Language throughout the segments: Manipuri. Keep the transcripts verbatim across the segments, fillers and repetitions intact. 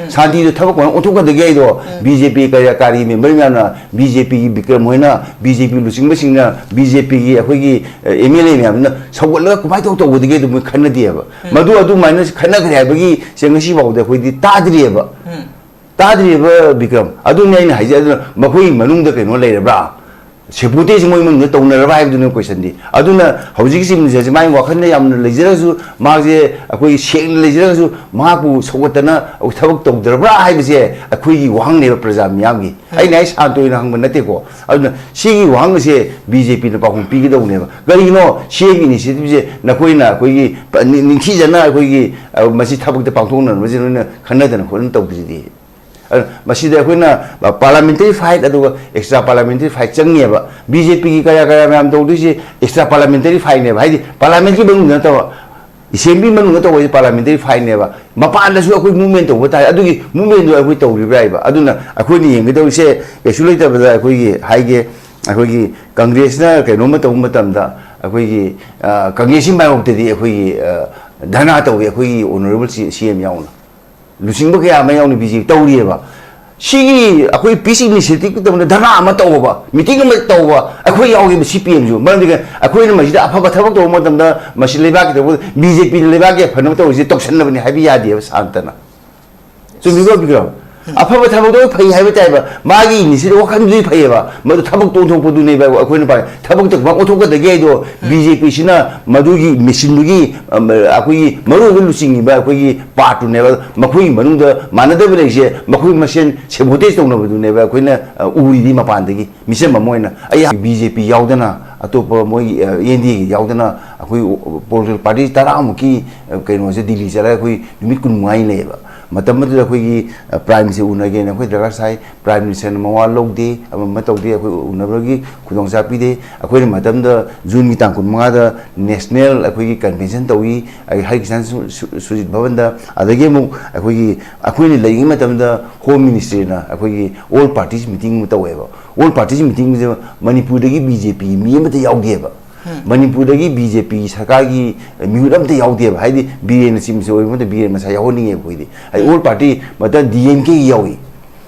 ꯁꯥꯟꯇꯤꯗꯣ ꯊꯕꯛ ꯀꯃꯥꯏꯅ ꯑꯣꯟꯊꯣꯛꯀꯗꯒꯦ ꯍꯥꯏꯗꯣ ꯕꯤ ꯖꯦ ꯄꯤ ꯀꯔꯤ ꯀꯥꯔꯤ ꯃꯦꯝꯕꯔ ꯃꯌꯥꯝꯅ, ꯕꯤ ꯖꯦ ꯄꯤꯒꯤ ꯕꯤꯀ꯭ꯔꯝ ꯍꯣꯏꯅ, ꯕꯤ ꯖꯦ ꯄꯤ ꯂꯨꯆꯤꯡꯕꯁꯤꯡꯅ, ꯕꯤ ꯖꯦ ꯄꯤꯒꯤ ꯑꯩꯈꯣꯏꯒꯤ ꯑꯦꯝ ꯑꯦꯜ ꯑꯦ ꯃꯌꯥꯝꯅ ꯁꯧꯒꯠꯂꯒ ꯀꯃꯥꯏꯅ ꯇꯧ ꯇꯧꯒꯗꯒꯦ ꯑꯗꯨ ꯃꯣꯏ ꯈꯟꯅꯗꯦꯕ꯫ ꯃꯗꯨ ꯑꯗꯨꯃꯥꯏꯅ ꯈꯟꯅꯈ꯭ꯔꯦ ꯍꯥꯏꯕꯒꯤ ꯁꯦ ꯉꯁꯤ ꯐꯥꯎꯗ ꯑꯩꯈꯣꯏꯗꯤ ꯇꯥꯗ꯭ꯔꯤꯑꯕ꯫ ꯇꯥꯗ꯭ꯔꯤꯕ ꯕꯤꯀ꯭ꯔꯝ, ꯑꯗꯨꯅꯤ ꯑꯩꯅ ꯍꯥꯏꯖꯩ꯫ ꯑꯗꯨꯅ ꯃꯈꯣꯏꯒꯤ ꯃꯅꯨꯡꯗ ꯀꯩꯅꯣ ꯂꯩꯔꯕ꯭ꯔꯥ, ꯁꯦꯕꯣꯇꯦꯖ ꯃꯣꯏ ꯃꯅꯨꯡꯗ ꯇꯧꯅꯔꯕ ꯍꯥꯏꯕꯗꯨꯅ ꯀꯣꯏꯁꯟꯗꯤ꯫ ꯑꯗꯨꯅ ꯍꯧꯖꯤꯛꯀꯤ ꯆꯤꯞ ꯃꯤꯅꯤꯁꯇꯔꯁꯦ ꯃꯥꯒꯤ ꯋꯥꯈꯜꯗ ꯌꯥꯝꯅ ꯂꯩꯖꯔꯒꯁꯨ, ꯃꯥꯁꯦ ꯑꯩꯈꯣꯏꯒꯤ ꯁꯦꯡꯅ ꯂꯩꯖꯔꯒꯁꯨ, ꯃꯍꯥꯛꯄꯨ ꯁꯧꯒꯠꯇꯅ ꯊꯕꯛ ꯇꯧꯗ꯭ꯔꯕ꯭ꯔꯥ ꯍꯥꯏꯕꯁꯦ ꯑꯩꯈꯣꯏꯒꯤ ꯋꯥꯍꯪꯅꯦꯕ, ꯄ꯭ꯔꯖꯥ ꯃꯤꯌꯥꯝꯒꯤ꯫ ꯑꯩꯅ ꯑꯩ ꯁꯥꯟꯇꯣꯏꯅ ꯍꯪꯕ ꯅꯠꯇꯦꯀꯣ꯫ ꯑꯗꯨꯅ ꯁꯤꯒꯤ ꯋꯥꯍꯪ ꯑꯁꯦ ꯕꯤ ꯖꯦ ꯄꯤꯅ ꯄꯥꯎꯈꯨꯝ ꯄꯤꯒꯗꯧꯕꯅꯦꯕ꯫ ꯀꯔꯤꯒꯤꯅꯣ ꯁꯤ ꯑꯦꯝ ꯏꯅꯤꯁꯤꯌꯦꯇꯤꯚꯁꯦ ꯅꯈꯣꯏꯅ ꯑꯩꯈꯣꯏꯒꯤ ꯄ-, ꯅꯤꯡ-, ꯅꯤꯡꯊꯤꯖꯅ ꯑꯩꯈꯣꯏꯒꯤ, ꯑ, ꯃꯁꯤ ꯊꯕꯛꯇ ꯄꯥꯡꯊꯣꯛꯅꯅꯕꯁꯦ ꯅꯣꯏꯅ ꯈꯟꯅꯗꯅ ꯈꯣꯠꯇꯅ ꯇꯧꯗ꯭ꯔꯤꯗꯤ? ꯑꯗꯨꯅ ꯃꯁꯤꯗ ꯑꯩꯈꯣꯏꯅ ꯄꯥꯔꯂꯥꯃꯦꯟꯇꯔꯤ ꯐꯥꯏꯠ ꯑꯗꯨꯒ ꯑꯦꯛꯁꯇ꯭ꯔꯥ ꯄꯥꯔꯂꯥꯃꯦꯟꯇꯔꯤ ꯐꯥꯏꯠ ꯆꯪꯉꯦꯕ꯫ ꯕꯤ ꯖꯦ ꯄꯤꯒꯤ ꯀꯌꯥ ꯀꯌꯥ ꯃꯌꯥꯝ ꯇꯧꯗꯣꯏꯁꯦ ꯑꯦꯛꯁꯇ꯭ꯔꯥ ꯄꯥꯔꯂꯥꯃꯦꯟꯇꯔꯤ ꯐꯥꯏꯠꯅꯦꯕ, ꯍꯥꯏꯗꯤ ꯄꯥꯔꯂꯥꯃꯦꯟꯒꯤ ꯃꯅꯨꯡꯗ ꯅꯠꯇꯕ, ꯑꯦꯁꯦꯝꯕ꯭ꯂꯤ ꯃꯅꯨꯡꯗ ꯇꯧꯕ ꯍꯥꯏꯁꯦ ꯄꯥꯔꯂꯥꯃꯦꯟꯇꯔꯤ ꯐꯥꯏꯠꯅꯦꯕ꯫ ꯃꯄꯥꯟꯗꯁꯨ ꯑꯩꯈꯣꯏ ꯃꯨꯚꯃꯦꯟ ꯇꯧꯕ ꯇꯥꯔꯦ, ꯑꯗꯨꯒꯤ ꯃꯨꯚꯃꯦꯟꯗꯨ ꯑꯩꯈꯣꯏ ꯇꯧꯔꯤꯕ꯭ꯔꯥ ꯍꯥꯏꯕ꯫ ꯑꯗꯨꯅ ꯑꯩꯈꯣꯏꯅ ꯌꯦꯡꯒꯗꯧꯔꯤꯁꯦ ꯀꯩꯁꯨ ꯂꯩꯇꯕꯗ ꯑꯩꯈꯣꯏꯒꯤ ꯍꯥꯏꯒꯦ, ꯑꯩꯈꯣꯏꯒꯤ ꯀꯪꯒ꯭ꯔꯦꯁꯅ ꯀꯩꯅꯣꯝꯃ ꯇꯧꯕ ꯃꯇꯝꯗ ꯑꯩꯈꯣꯏꯒꯤ, ꯑ, ꯀꯪꯒ꯭ꯔꯦꯁꯀꯤ ꯃꯥꯌꯣꯛꯇꯗꯤ ꯑꯩꯈꯣꯏꯒꯤ, ꯑ, ꯙꯔꯅꯥ ꯇꯧꯋꯤ ꯑꯩꯈꯣꯏꯒꯤ ꯑꯣꯅꯔꯦꯕꯜ ꯁꯤ ꯑꯦꯝ ꯌꯥꯎꯅ꯫ ꯂꯨꯆꯤꯡꯕ ꯀꯌꯥ ꯑꯃ ꯌꯥꯎꯅ ꯕꯤ ꯖꯦ ꯄꯤ ꯇꯧꯔꯤꯑꯕ꯫ ꯁꯤꯒꯤ ꯑꯩꯈꯣꯏ ꯄꯤꯁ ꯏꯅꯤꯁꯤꯌꯦꯇꯤꯚꯀꯤ ꯇꯧꯕꯗ ꯙꯔꯅꯥ ꯑꯃ ꯇꯧꯕ, ꯃꯤꯇꯤꯡ ꯑꯃ ꯇꯧꯕ, ꯑꯩꯈꯣꯏ ꯌꯥꯎꯒꯦꯕ ꯁꯤ ꯄꯤ ꯑꯦꯝꯁꯨ꯫ ꯃꯔꯝꯗꯤ ꯀꯩ-, ꯑꯩꯈꯣꯏꯅ ꯃꯁꯤꯗ ꯑꯐꯕ ꯊꯕꯛ ꯇꯧꯕ ꯃꯇꯝꯗ ꯃꯁꯤ ꯂꯩꯕꯥꯛꯀꯤ ꯊꯕꯛ, ꯕꯤ ꯖꯦ ꯄꯤꯅ ꯂꯩꯕꯥꯛꯀꯤ ꯐꯅꯕ ꯇꯧꯔꯤꯁꯦ ꯇꯧꯁꯟꯅꯕꯅꯤ ꯍꯥꯏꯕ ꯌꯥꯗꯦꯕ ꯁꯥꯟꯇꯅ꯫ ꯆꯨꯝꯃꯤꯀꯣ ꯕꯤꯀ꯭ꯔꯝ? ꯑꯐꯕ ꯊꯕꯛꯇꯣ ꯐꯩ ꯍꯥꯏꯕ ꯇꯥꯏꯕ, ꯃꯥꯒꯤ ꯏꯅꯤꯁꯤꯌꯦꯇꯤꯚ ꯋꯥꯈꯜꯗꯨꯗꯤ ꯐꯩꯌꯦꯕ, ꯃꯗꯨ ꯊꯕꯛꯇꯣ ꯑꯣꯟꯊꯣꯛꯄꯗꯨꯅꯦꯕ ꯑꯩꯈꯣꯏꯅ ꯄꯥꯝꯃꯤ꯫ ꯊꯕꯛꯇ ꯀꯃꯥꯏꯅ ꯑꯣꯟꯊꯣꯛꯀꯗꯒꯦ ꯍꯥꯏꯗꯣ ꯕꯤ ꯖꯦ ꯄꯤꯁꯤꯅ ꯃꯗꯨꯒꯤ ꯃꯦꯆꯤꯟꯗꯨꯒꯤ, ꯑꯝ, ꯑꯩꯈꯣꯏꯒꯤ ꯃꯔꯨꯑꯣꯏꯕ ꯂꯨꯆꯤꯡꯉꯤꯕ ꯑꯩꯈꯣꯏꯒꯤ ꯄꯥꯔꯠꯇꯨꯅꯦꯕ꯫ ꯃꯈꯣꯏꯒꯤ ꯃꯅꯨꯡꯗ ꯃꯥꯟꯅꯗꯕ ꯂꯩꯔꯤꯁꯦ ꯃꯈꯣꯏ ꯃꯁꯦꯟ ꯁꯦꯕꯣꯇꯦꯖ ꯇꯧꯅꯕꯗꯨꯅꯦꯕ ꯑꯩꯈꯣꯏꯅ, ꯑ, ꯎꯔꯤꯗꯤ ꯃꯄꯥꯟꯗꯒꯤ ꯃꯤꯆꯝ ꯑꯃ ꯑꯣꯏꯅ꯫ ꯑꯩ ꯕꯤ ꯖꯦ ꯄꯤ ꯌꯥꯎꯗꯅ, ꯑꯇꯣꯞꯄ ꯃꯣꯏꯒꯤ, ꯑ, ꯑꯦꯟ ꯗꯤ ꯑꯦꯒꯤ ꯌꯥꯎꯗꯅ ꯑꯩꯈꯣꯏ ꯄꯣꯂꯤꯇꯤꯀꯦꯜ ꯄꯥꯔꯇꯤ ꯇꯔꯥꯃꯨꯛꯀꯤ, ꯑ, ꯀꯩꯅꯣꯁꯦ ꯗꯤꯜꯂꯤ ꯆꯠꯂꯒ ꯑꯩꯈꯣꯏ ꯅꯨꯃꯤꯠ ꯀꯨꯟꯃꯉꯥꯅꯤ ꯂꯩꯌꯦꯕ꯫ ꯃꯇꯝ ꯑꯗꯨꯗ ꯑꯩꯈꯣꯏꯒꯤ, ꯑ, ꯄ꯭ꯔꯥꯏꯝꯁꯦ ꯎꯅꯒꯦꯅ ꯑꯩꯈꯣꯏ ꯗꯔꯀꯥꯔ ꯁꯥꯏ꯫ ꯄ꯭ꯔꯥꯏꯝ ꯃꯤꯅꯤꯁꯇꯔꯅ ꯃꯋꯥ ꯂꯧꯗꯦ, ꯑꯃ ꯑꯃ ꯇꯧꯗꯦ, ꯑꯩꯈꯣꯏ ꯎꯅꯕꯒꯤ ꯈꯨꯗꯣꯡꯆꯥꯕ ꯄꯤꯗꯦ꯫ ꯑꯩꯈꯣꯏꯅ ꯃꯇꯝꯗ ꯖꯨꯟꯒꯤ ꯇꯥꯡ ꯀꯨꯟꯃꯉꯥꯗ ꯅꯦꯁꯅꯦꯜ ꯑꯩꯈꯣꯏꯒꯤ ꯀꯟꯚꯦꯟꯁꯟ ꯇꯧꯏ, ꯑꯩ ꯍꯔꯤ ꯀ꯭ꯔꯤꯁꯟ ꯁꯨ-, ꯁꯨ-, ꯁꯨꯖꯤꯠ ꯚꯕꯟꯗ꯫ ꯑꯗꯒꯤ ꯑꯃꯨꯛ ꯑꯩꯈꯣꯏꯒꯤ, ꯑꯩꯈꯣꯏꯅ ꯂꯩꯔꯤꯉꯩ ꯃꯇꯝꯗ ꯍꯣꯝ ꯃꯤꯅꯤꯁꯇ꯭ꯔꯤꯅ ꯑꯩꯈꯣꯏꯒꯤ ꯑꯣꯜ ꯄꯥꯔꯇꯤꯁ ꯃꯤꯇꯤꯡ ꯑꯃ ꯇꯧꯋꯦꯕ꯫ ꯑꯣꯜ ꯄꯥꯔꯇꯤꯁ ꯃꯤꯇꯤꯡꯁꯦ ꯃꯅꯤꯄꯨꯔꯗꯒꯤ ꯕꯤ ꯖꯦ ꯄꯤ ꯃꯤ ꯑꯃꯠꯇ ꯌꯥꯎꯗꯦꯕ꯫ ꯃꯅꯤꯄꯨꯔꯗꯒꯤ ꯕꯤ ꯖꯦ ꯄꯤ ꯁꯔꯀꯥꯔꯒꯤ ꯃꯤꯍꯨꯠ ꯑꯝꯇ ꯌꯥꯎꯗꯦꯕ꯫ ꯍꯥꯏꯗꯤ ꯕꯤꯔꯦꯟꯅ ꯆꯤꯞ ꯃꯤꯅꯤꯁꯇꯔ ꯑꯣꯏꯕ ꯃꯇꯝꯗ ꯕꯤꯔꯦꯟ ꯃꯁꯥ ꯌꯥꯎꯍꯟꯅꯤꯡꯉꯦꯕ ꯑꯩꯈꯣꯏꯗꯤ꯫ ꯍꯥꯏꯗꯤ ꯑꯣꯜ ꯄꯥꯔꯇꯤ ꯃꯇꯝ ꯗꯤ ꯑꯦꯝ ꯀꯦꯒꯤ ꯌꯥꯎꯔꯤ,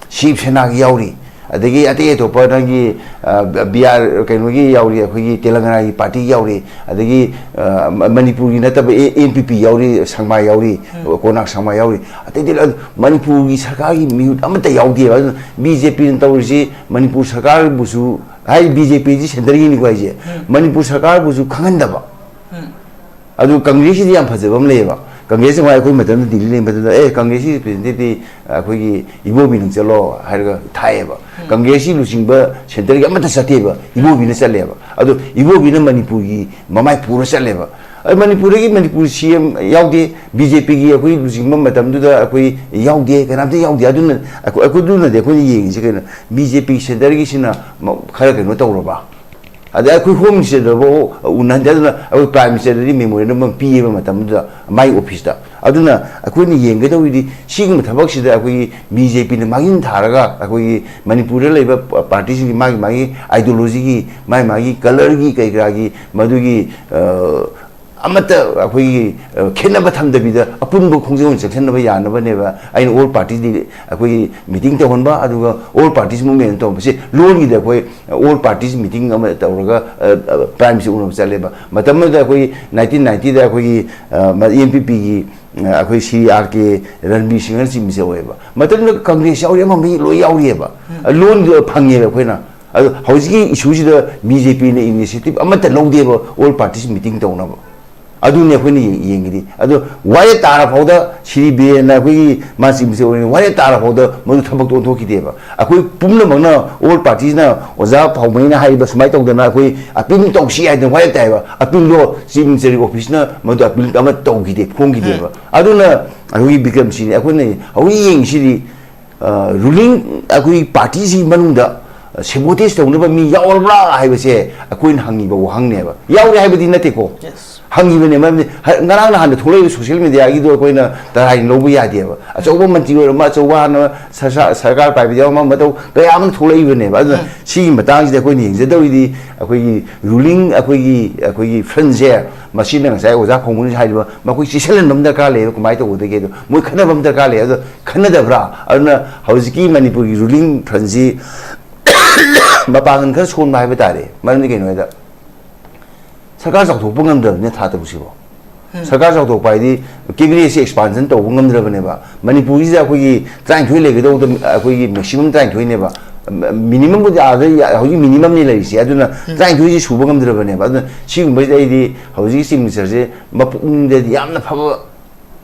ꯁꯤꯕ ꯁꯦꯅꯥꯒꯤ ꯌꯥꯎꯔꯤ, ꯑꯗꯒꯤ ꯑꯇꯩ ꯑꯇꯣꯞꯄ ꯅꯪꯒꯤ, ꯑ, ꯕꯤ ꯑꯥꯔ ꯀꯩꯅꯣꯒꯤ ꯌꯥꯎꯔꯤ, ꯑꯩꯈꯣꯏꯒꯤ ꯇꯦꯂꯪꯒꯅꯥꯒꯤ ꯄꯥꯔꯇꯤ ꯌꯥꯎꯔꯤ, ꯑꯗꯒꯤ, ꯑ, ꯃ-, ꯃꯅꯤꯄꯨꯔꯒꯤ ꯅꯠꯇꯕ ꯑꯦ-, ꯑꯦꯟ ꯄꯤ ꯄꯤ ꯌꯥꯎꯔꯤ, ꯁꯪꯃꯥ ꯌꯥꯎꯔꯤ, ꯎꯝ꯫ ꯀꯣꯅꯥꯛ ꯁꯪꯃꯥ ꯌꯥꯎꯔꯤ, ꯑꯇꯩꯗꯤ ꯂꯣꯏ-, ꯃꯅꯤꯄꯨꯔꯒꯤ ꯁꯔꯀꯥꯔꯒꯤ ꯃꯤꯍꯨꯠ ꯑꯃꯠꯇ ꯌꯥꯎꯗꯦꯕ꯫ ꯑꯗꯨꯅ ꯕꯤ ꯖꯦ ꯄꯤꯅ ꯇꯧꯔꯤꯁꯤ ꯃꯅꯤꯄꯨꯔ ꯁꯔꯀꯥꯔꯕꯨꯁꯨ, ꯍꯥꯏ ꯕꯤ ꯖꯦ ꯄꯤꯁꯤ ꯁꯦꯟꯇꯔꯒꯤꯅꯤꯀꯣ ꯍꯥꯏꯁꯦ, ꯎꯝ꯫ ꯃꯅꯤꯄꯨꯔ ꯁꯔꯀꯥꯔꯕꯨꯁꯨ ꯈꯪꯍꯟꯗꯕ꯫ ꯎꯝ꯫ ꯑꯗꯨ ꯀꯪꯒ꯭ꯔꯦꯁꯀꯤꯗꯤ ꯌꯥꯝ ꯐꯖꯕ ꯑꯃ ꯂꯩꯌꯦꯕ꯫ ꯀꯪꯒ꯭ꯔꯦꯁꯁꯤ ꯉꯥꯏ ꯑꯩꯈꯣꯏ ꯃꯇꯝꯗ ꯗꯤꯜꯂꯤ ꯂꯩ ꯃꯇꯝꯗ, "ꯑꯦ, ꯀꯪꯒ꯭ꯔꯦꯁꯀꯤ ꯔꯤꯄ꯭ꯔꯦꯖꯦꯟꯇꯦꯇꯤꯚꯇꯤ ꯑꯩꯈꯣꯏꯒꯤ ꯏꯕꯣꯕꯤ ꯅꯪ ꯆꯠꯂꯣ" ꯍꯥꯏꯔꯒ ꯊꯥꯏꯑꯦꯕ꯫ ꯎꯝ꯫ ꯀꯪꯒ꯭ꯔꯦꯁꯀꯤ ꯂꯨꯆꯤꯡꯕ ꯁꯦꯟꯇꯔꯒꯤ ꯑꯃꯠꯇ ꯆꯠꯇꯦꯕ, ꯏꯕꯣꯕꯤꯅ ꯆꯠꯂꯦꯕ꯫ ꯑꯗꯣ ꯏꯕꯣꯕꯤꯅ ꯃꯅꯤꯄꯨꯔꯒꯤ ꯃꯃꯥꯏ ꯄꯨꯔ ꯆꯠꯂꯦꯕ꯫ ꯑꯗꯣ ꯃꯅꯤꯄꯨꯔꯗꯒꯤ ꯃꯅꯤꯄꯨꯔ ꯁꯤ ꯑꯦꯝ ꯌꯥꯎꯗꯦ, ꯕꯤ ꯖꯦ ꯄꯤꯒꯤ ꯑꯩꯈꯣꯏ ꯂꯨꯆꯤꯡꯕ ꯃꯇꯝꯗꯨꯗ ꯑꯩꯈꯣꯏ ꯌꯥꯎꯗꯦ, ꯀꯅꯥꯝꯇ ꯌꯥꯎꯗꯦ꯫ ꯑꯗꯨꯅ ꯑꯩꯈꯣꯏ, ꯑꯩꯈꯣꯏ ꯑꯗꯨꯅꯗꯤ ꯑꯩꯈꯣꯏꯅ ꯌꯦꯡꯉꯤꯁꯦ ꯀꯩꯅꯣ, ꯕꯤ ꯖꯦ ꯄꯤ ꯁꯦꯟꯇꯔꯒꯤꯁꯤꯅ ꯃ-, ꯈꯔ ꯀꯩꯅꯣ ꯇꯧꯔꯕ? ꯑꯗꯩ ꯑꯩꯈꯣꯏ ꯍꯣꯝ ꯃꯤꯅꯤꯁꯇꯔꯗꯐꯥꯎ ꯎꯅꯍꯟꯗꯦ꯫ ꯑꯗꯨꯅ ꯑꯩꯈꯣꯏ ꯄ꯭ꯔꯥꯏꯝ ꯃꯤꯅꯤꯁꯇꯔꯗꯗꯤ ꯃꯦꯃꯣꯔꯦꯟꯗꯝ ꯑꯃ ꯄꯤꯌꯦꯕ ꯃꯇꯝꯗꯨꯗ ꯃꯥꯒꯤ ꯑꯣꯐꯤꯁꯇ꯫ ꯑꯗꯨꯅ ꯑꯩꯈꯣꯏꯅ ꯌꯦꯡꯒꯗꯧꯔꯤꯗꯤ ꯁꯤꯒꯨꯝꯕ ꯊꯕꯛꯁꯤꯗ ꯑꯩꯈꯣꯏꯒꯤ ꯕꯤ ꯖꯦ ꯄꯤꯅ ꯃꯥꯡꯖꯤꯟ ꯊꯥꯔꯒ ꯑꯩꯈꯣꯏꯒꯤ ꯃꯅꯤꯄꯨꯔꯗ ꯂꯩꯕ ꯄ-, ꯄꯥꯔꯇꯤꯁꯤꯡꯒꯤ ꯃꯥꯒꯤ ꯃꯥꯒꯤ ꯑꯥꯏꯗꯤꯌꯣꯂꯣꯖꯤꯒꯤ, ꯃꯥꯒꯤ ꯃꯥꯒꯤ ꯀꯂꯔꯒꯤ ꯀꯩ ꯀꯔꯥꯒꯤ ꯃꯗꯨꯒꯤ, ꯑ, ꯑꯃꯠꯇ ꯑꯩꯈꯣꯏꯒꯤ, ꯑ, ꯈꯦꯠꯅꯕ ꯊꯝꯗꯕꯤꯗ ꯑꯄꯨꯟꯕ ꯈꯣꯡꯖꯦꯜ ꯑꯣꯏꯅ ꯆꯪꯁꯤꯟꯅꯕ ꯌꯥꯅꯕꯅꯦꯕ ꯑꯩꯅ ꯑꯣꯜ ꯄꯥꯔꯇꯤꯁ ꯑꯩꯈꯣꯏꯒꯤ ꯃꯤꯇꯤꯡ ꯇꯧꯍꯟꯕ, ꯑꯗꯨꯒ ꯑꯣꯜ ꯄꯥꯔꯇꯤꯁ ꯃꯨꯚꯃꯦꯟ ꯇꯧꯕꯁꯦ ꯂꯣꯟꯒꯤꯗ ꯑꯩꯈꯣꯏ ꯑꯣꯜ ꯄꯥꯔꯇꯤꯁ ꯃꯤꯇꯤꯡ ꯑꯃ ꯇꯧꯔꯒ, ꯑ, ꯑ, ꯄ꯭ꯔꯥꯏꯝ ꯃꯤꯅꯤꯁꯇꯔ ꯎꯅꯕ ꯆꯠꯂꯦꯕ꯫ ꯃꯇꯝ ꯑꯃꯗ ꯑꯩꯈꯣꯏ ꯅꯥꯏꯟꯇꯤꯟ ꯅꯥꯏꯟꯇꯤꯗ ꯑꯩꯈꯣꯏꯒꯤ, ꯑ, ꯃ-, ꯑꯦꯟ ꯄꯤ ꯄꯤꯒꯤ, ꯑ, ꯑꯩꯈꯣꯏ ꯁ꯭ꯔꯤ ꯑꯥꯔ ꯀꯦ ꯔꯟꯕꯤꯔ ꯁꯤꯡꯍꯅꯆꯤꯡꯕꯁꯦ ꯑꯣꯏꯌꯦꯕ꯫ ꯃꯇꯝꯗꯨꯗ ꯀꯪꯒ꯭ꯔꯦꯁ ꯌꯥꯎꯔꯤ, ꯑꯃ ꯃꯤ ꯂꯣꯏ ꯌꯥꯎꯔꯤꯑꯕ꯫ ꯎꯝ꯫ ꯑ, ꯂꯣꯟꯗꯣ ꯐꯪꯉꯦꯕ ꯑꯩꯈꯣꯏꯅ꯫ ꯑꯗꯣ ꯍꯧꯖꯤꯛꯀꯤ ꯏꯁꯨꯁꯤꯗ ꯕꯤ ꯖꯦ ꯄꯤꯅ ꯏꯅꯤꯁꯤꯌꯦꯇꯤꯚ ꯑꯃꯠꯇ ꯂꯧꯗꯦꯕ ꯑꯣꯜ ꯄꯥꯔꯇꯤꯁ ꯃꯤꯇꯤꯡ ꯇꯧꯅꯕ꯫ ꯑꯗꯨꯅꯤ ꯑꯩꯈꯣꯏꯅ ꯌꯦꯡ-, ꯌꯦꯡꯉꯤꯗꯤ꯫ ꯑꯗꯣ ꯋꯥꯔꯦꯞ ꯇꯥꯔ ꯐꯥꯎꯗ ꯁ꯭ꯔꯤ ꯕꯤꯔꯦꯟꯅ ꯑꯩꯈꯣꯏꯒꯤ ꯃꯥ ꯆꯤꯞ ꯃꯤꯅꯤꯁꯇꯔ ꯑꯣꯏꯔꯤꯉꯩ ꯋꯥꯔꯦꯞ ꯇꯥꯔ ꯐꯥꯎꯗ ꯃꯗꯨ ꯊꯕꯛꯇꯣ ꯑꯣꯟꯊꯣꯛꯈꯤꯗꯦꯕ꯫ ꯑꯩꯈꯣꯏ ꯄꯨꯝꯅꯃꯛꯅ ꯑꯣꯜ ꯄꯥꯔꯇꯤꯁꯅ ꯑꯣꯖꯥ ꯐꯥꯎꯃꯩꯅ ꯍꯥꯏꯔꯤꯕ ꯁꯨꯃꯥꯏꯅ ꯇꯧꯗꯅ ꯑꯩꯈꯣꯏ ꯑꯄꯤꯜ ꯇꯧꯁꯤ ꯍꯥꯏꯗꯅ ꯋꯥꯔꯦꯞ ꯇꯥꯏꯕ꯫ ꯑꯄꯤꯜꯗꯣ ꯆꯤꯞ ꯃꯤꯅꯤꯁꯇꯔꯒꯤ ꯑꯣꯐꯤꯁꯅ ꯃꯗꯨ ꯑꯄꯤꯜ ꯑꯃ ꯇꯧꯈꯤꯗꯦ, ꯐꯣꯡꯈꯤꯗꯦꯕ꯫ ꯎꯝ꯫ ꯑꯗꯨꯅ ꯑꯩꯈꯣꯏꯒꯤ ꯕꯤꯀ꯭ꯔꯝꯁꯤꯅꯤ ꯑꯩꯈꯣꯏꯅ ꯍꯧꯖꯤꯛ ꯌꯦꯡꯉꯤꯁꯤꯗꯤ, ꯑ, ꯔꯨꯂꯤꯡ ꯑꯩꯈꯣꯏꯒꯤ ꯄꯥꯔꯇꯤꯁꯤꯒꯤ ꯃꯅꯨꯡꯗ ꯁꯦꯕꯣꯇꯦꯖ ꯇꯧꯅꯕ ꯃꯤ ꯌꯥꯎꯔꯕ꯭ꯔꯥ ꯍꯥꯏꯕꯁꯦ ꯑꯩꯈꯣꯏꯅ ꯍꯪꯉꯤꯕ ꯋꯥꯍꯪꯅꯦꯕ꯫ ꯌꯥꯎꯔꯦ ꯍꯥꯏꯕꯗꯤ ꯅꯠꯇꯦꯀꯣ꯫ ꯍꯪꯉꯤꯕꯅꯦ꯫ ꯃꯔꯝꯗꯤ ꯍ-, ꯉꯔꯥꯡ ꯅꯍꯥꯟꯗ ꯊꯣꯛꯂꯛꯏꯕ ꯁꯣꯁꯤꯌꯦꯜ ꯃꯦꯗꯤꯌꯥꯒꯤꯗꯣ ꯑꯩꯈꯣꯏꯅ ꯇꯔꯥꯏꯅ ꯂꯧꯕ ꯌꯥꯗꯦꯕ꯫ ꯑꯆꯧꯕ ꯃꯟꯇ꯭ꯔꯤ ꯑꯣꯏꯔꯝꯕ, ꯑꯆꯧꯕ ꯍꯥꯟꯅ ꯁꯔꯁꯥ-, ꯁꯔꯀꯥꯔ ꯄꯥꯏꯕꯗ ꯌꯥꯎꯔꯝꯕ ꯃꯇꯧ ꯀꯌꯥ ꯑꯃ ꯊꯣꯛꯂꯛꯏꯕꯅꯦꯕ꯫ ꯑꯗꯨꯅ ꯁꯤꯒꯤ ꯃꯇꯥꯡꯁꯤꯗ ꯑꯩꯈꯣꯏꯅ ꯌꯦꯡꯖꯗꯧꯔꯤꯗꯤ ꯑꯩꯈꯣꯏꯒꯤ ꯔꯨꯂꯤꯡ, ꯑꯩꯈꯣꯏꯒꯤ, ꯑꯩꯈꯣꯏꯒꯤ ꯐ꯭ꯔꯟꯁꯦ, ꯃꯁꯤꯅ ꯉꯁꯥꯏ ꯑꯣꯖꯥ ꯈꯣꯡꯕꯨꯅꯁꯨ ꯍꯥꯏꯔꯤꯕ, ꯃꯈꯣꯏ ꯆꯦꯁꯤꯜꯍꯟꯕ ꯑꯃ ꯗꯔꯀꯥꯔ ꯂꯩꯌꯦꯕ꯫ ꯀꯃꯥꯏꯅ ꯇꯧꯒꯗꯒꯦ ꯑꯗꯣ, ꯃꯣꯏ ꯈꯟꯅꯕ ꯑꯃ ꯗꯔꯀꯥꯔ ꯂꯩ꯫ ꯑꯗꯣ ꯈꯟꯅꯗꯕ꯭ꯔꯥ? ꯑꯗꯨꯅ ꯍꯧꯖꯤꯛꯀꯤ ꯃꯅꯤꯄꯨꯔꯒꯤ ꯔꯨꯂꯤꯡ ꯐ꯭ꯔꯟꯁꯤ ꯃꯄꯥꯡꯒꯜ ꯈꯔ ꯁꯣꯟꯕ ꯍꯥꯏꯕ ꯇꯥꯔꯦ꯫ ꯃꯔꯝꯗꯤ ꯀꯩꯅꯣ ꯍꯥꯏꯗ, ꯁꯔꯀꯥꯔ ꯆꯥꯎꯊꯣꯛꯄ ꯉꯝꯗ꯭ꯔꯕꯅꯤꯅ ꯊꯥ ꯇꯔꯨꯛꯁꯤꯕꯣ꯫ ꯁꯔꯀꯥꯔ ꯆꯥꯎꯊꯣꯛꯄ ꯍꯥꯏꯗꯤ ꯀꯦꯕꯤꯅꯦꯠꯁꯦ ꯑꯦꯛꯁꯄꯥꯟꯁꯟ ꯇꯧꯕ ꯉꯝꯗ꯭ꯔꯕꯅꯦꯕ꯫ ꯃꯅꯤꯄꯨꯔꯒꯤꯁꯤꯗ ꯑꯩꯈꯣꯏꯒꯤ ꯇꯔꯥꯅꯤꯊꯣꯏ ꯂꯩꯒꯗꯧꯕꯗ ꯑꯩꯈꯣꯏꯒꯤ ꯃꯦꯛꯁꯤꯃꯝ ꯇꯔꯥꯅꯤꯊꯣꯏꯅꯦꯕ꯫ ꯃꯤꯅꯤꯃꯝꯕꯨꯗꯤ ꯑꯥꯗ ꯌꯥ-, ꯍꯧꯖꯤꯛ ꯃꯤꯅꯤꯃꯝꯅꯤ ꯂꯩꯔꯤꯁꯦ꯫ ꯑꯗꯨꯅ ꯇꯔꯥꯅꯤꯊꯣꯏꯁꯤ ꯁꯨꯕ ꯉꯝꯗ꯭ꯔꯕꯅꯦꯕ꯫ ꯑꯗꯨꯅ ꯁꯤꯒꯨꯝꯕꯁꯤꯗ ꯑꯩꯗꯤ ꯍꯧꯖꯤꯛꯀꯤ ꯆꯤꯐ ꯃꯤꯅꯤꯁꯇꯔꯁꯦ ꯃꯄꯨꯛꯅꯤꯡꯗꯗꯤ ꯌꯥꯝꯅ ꯐꯕ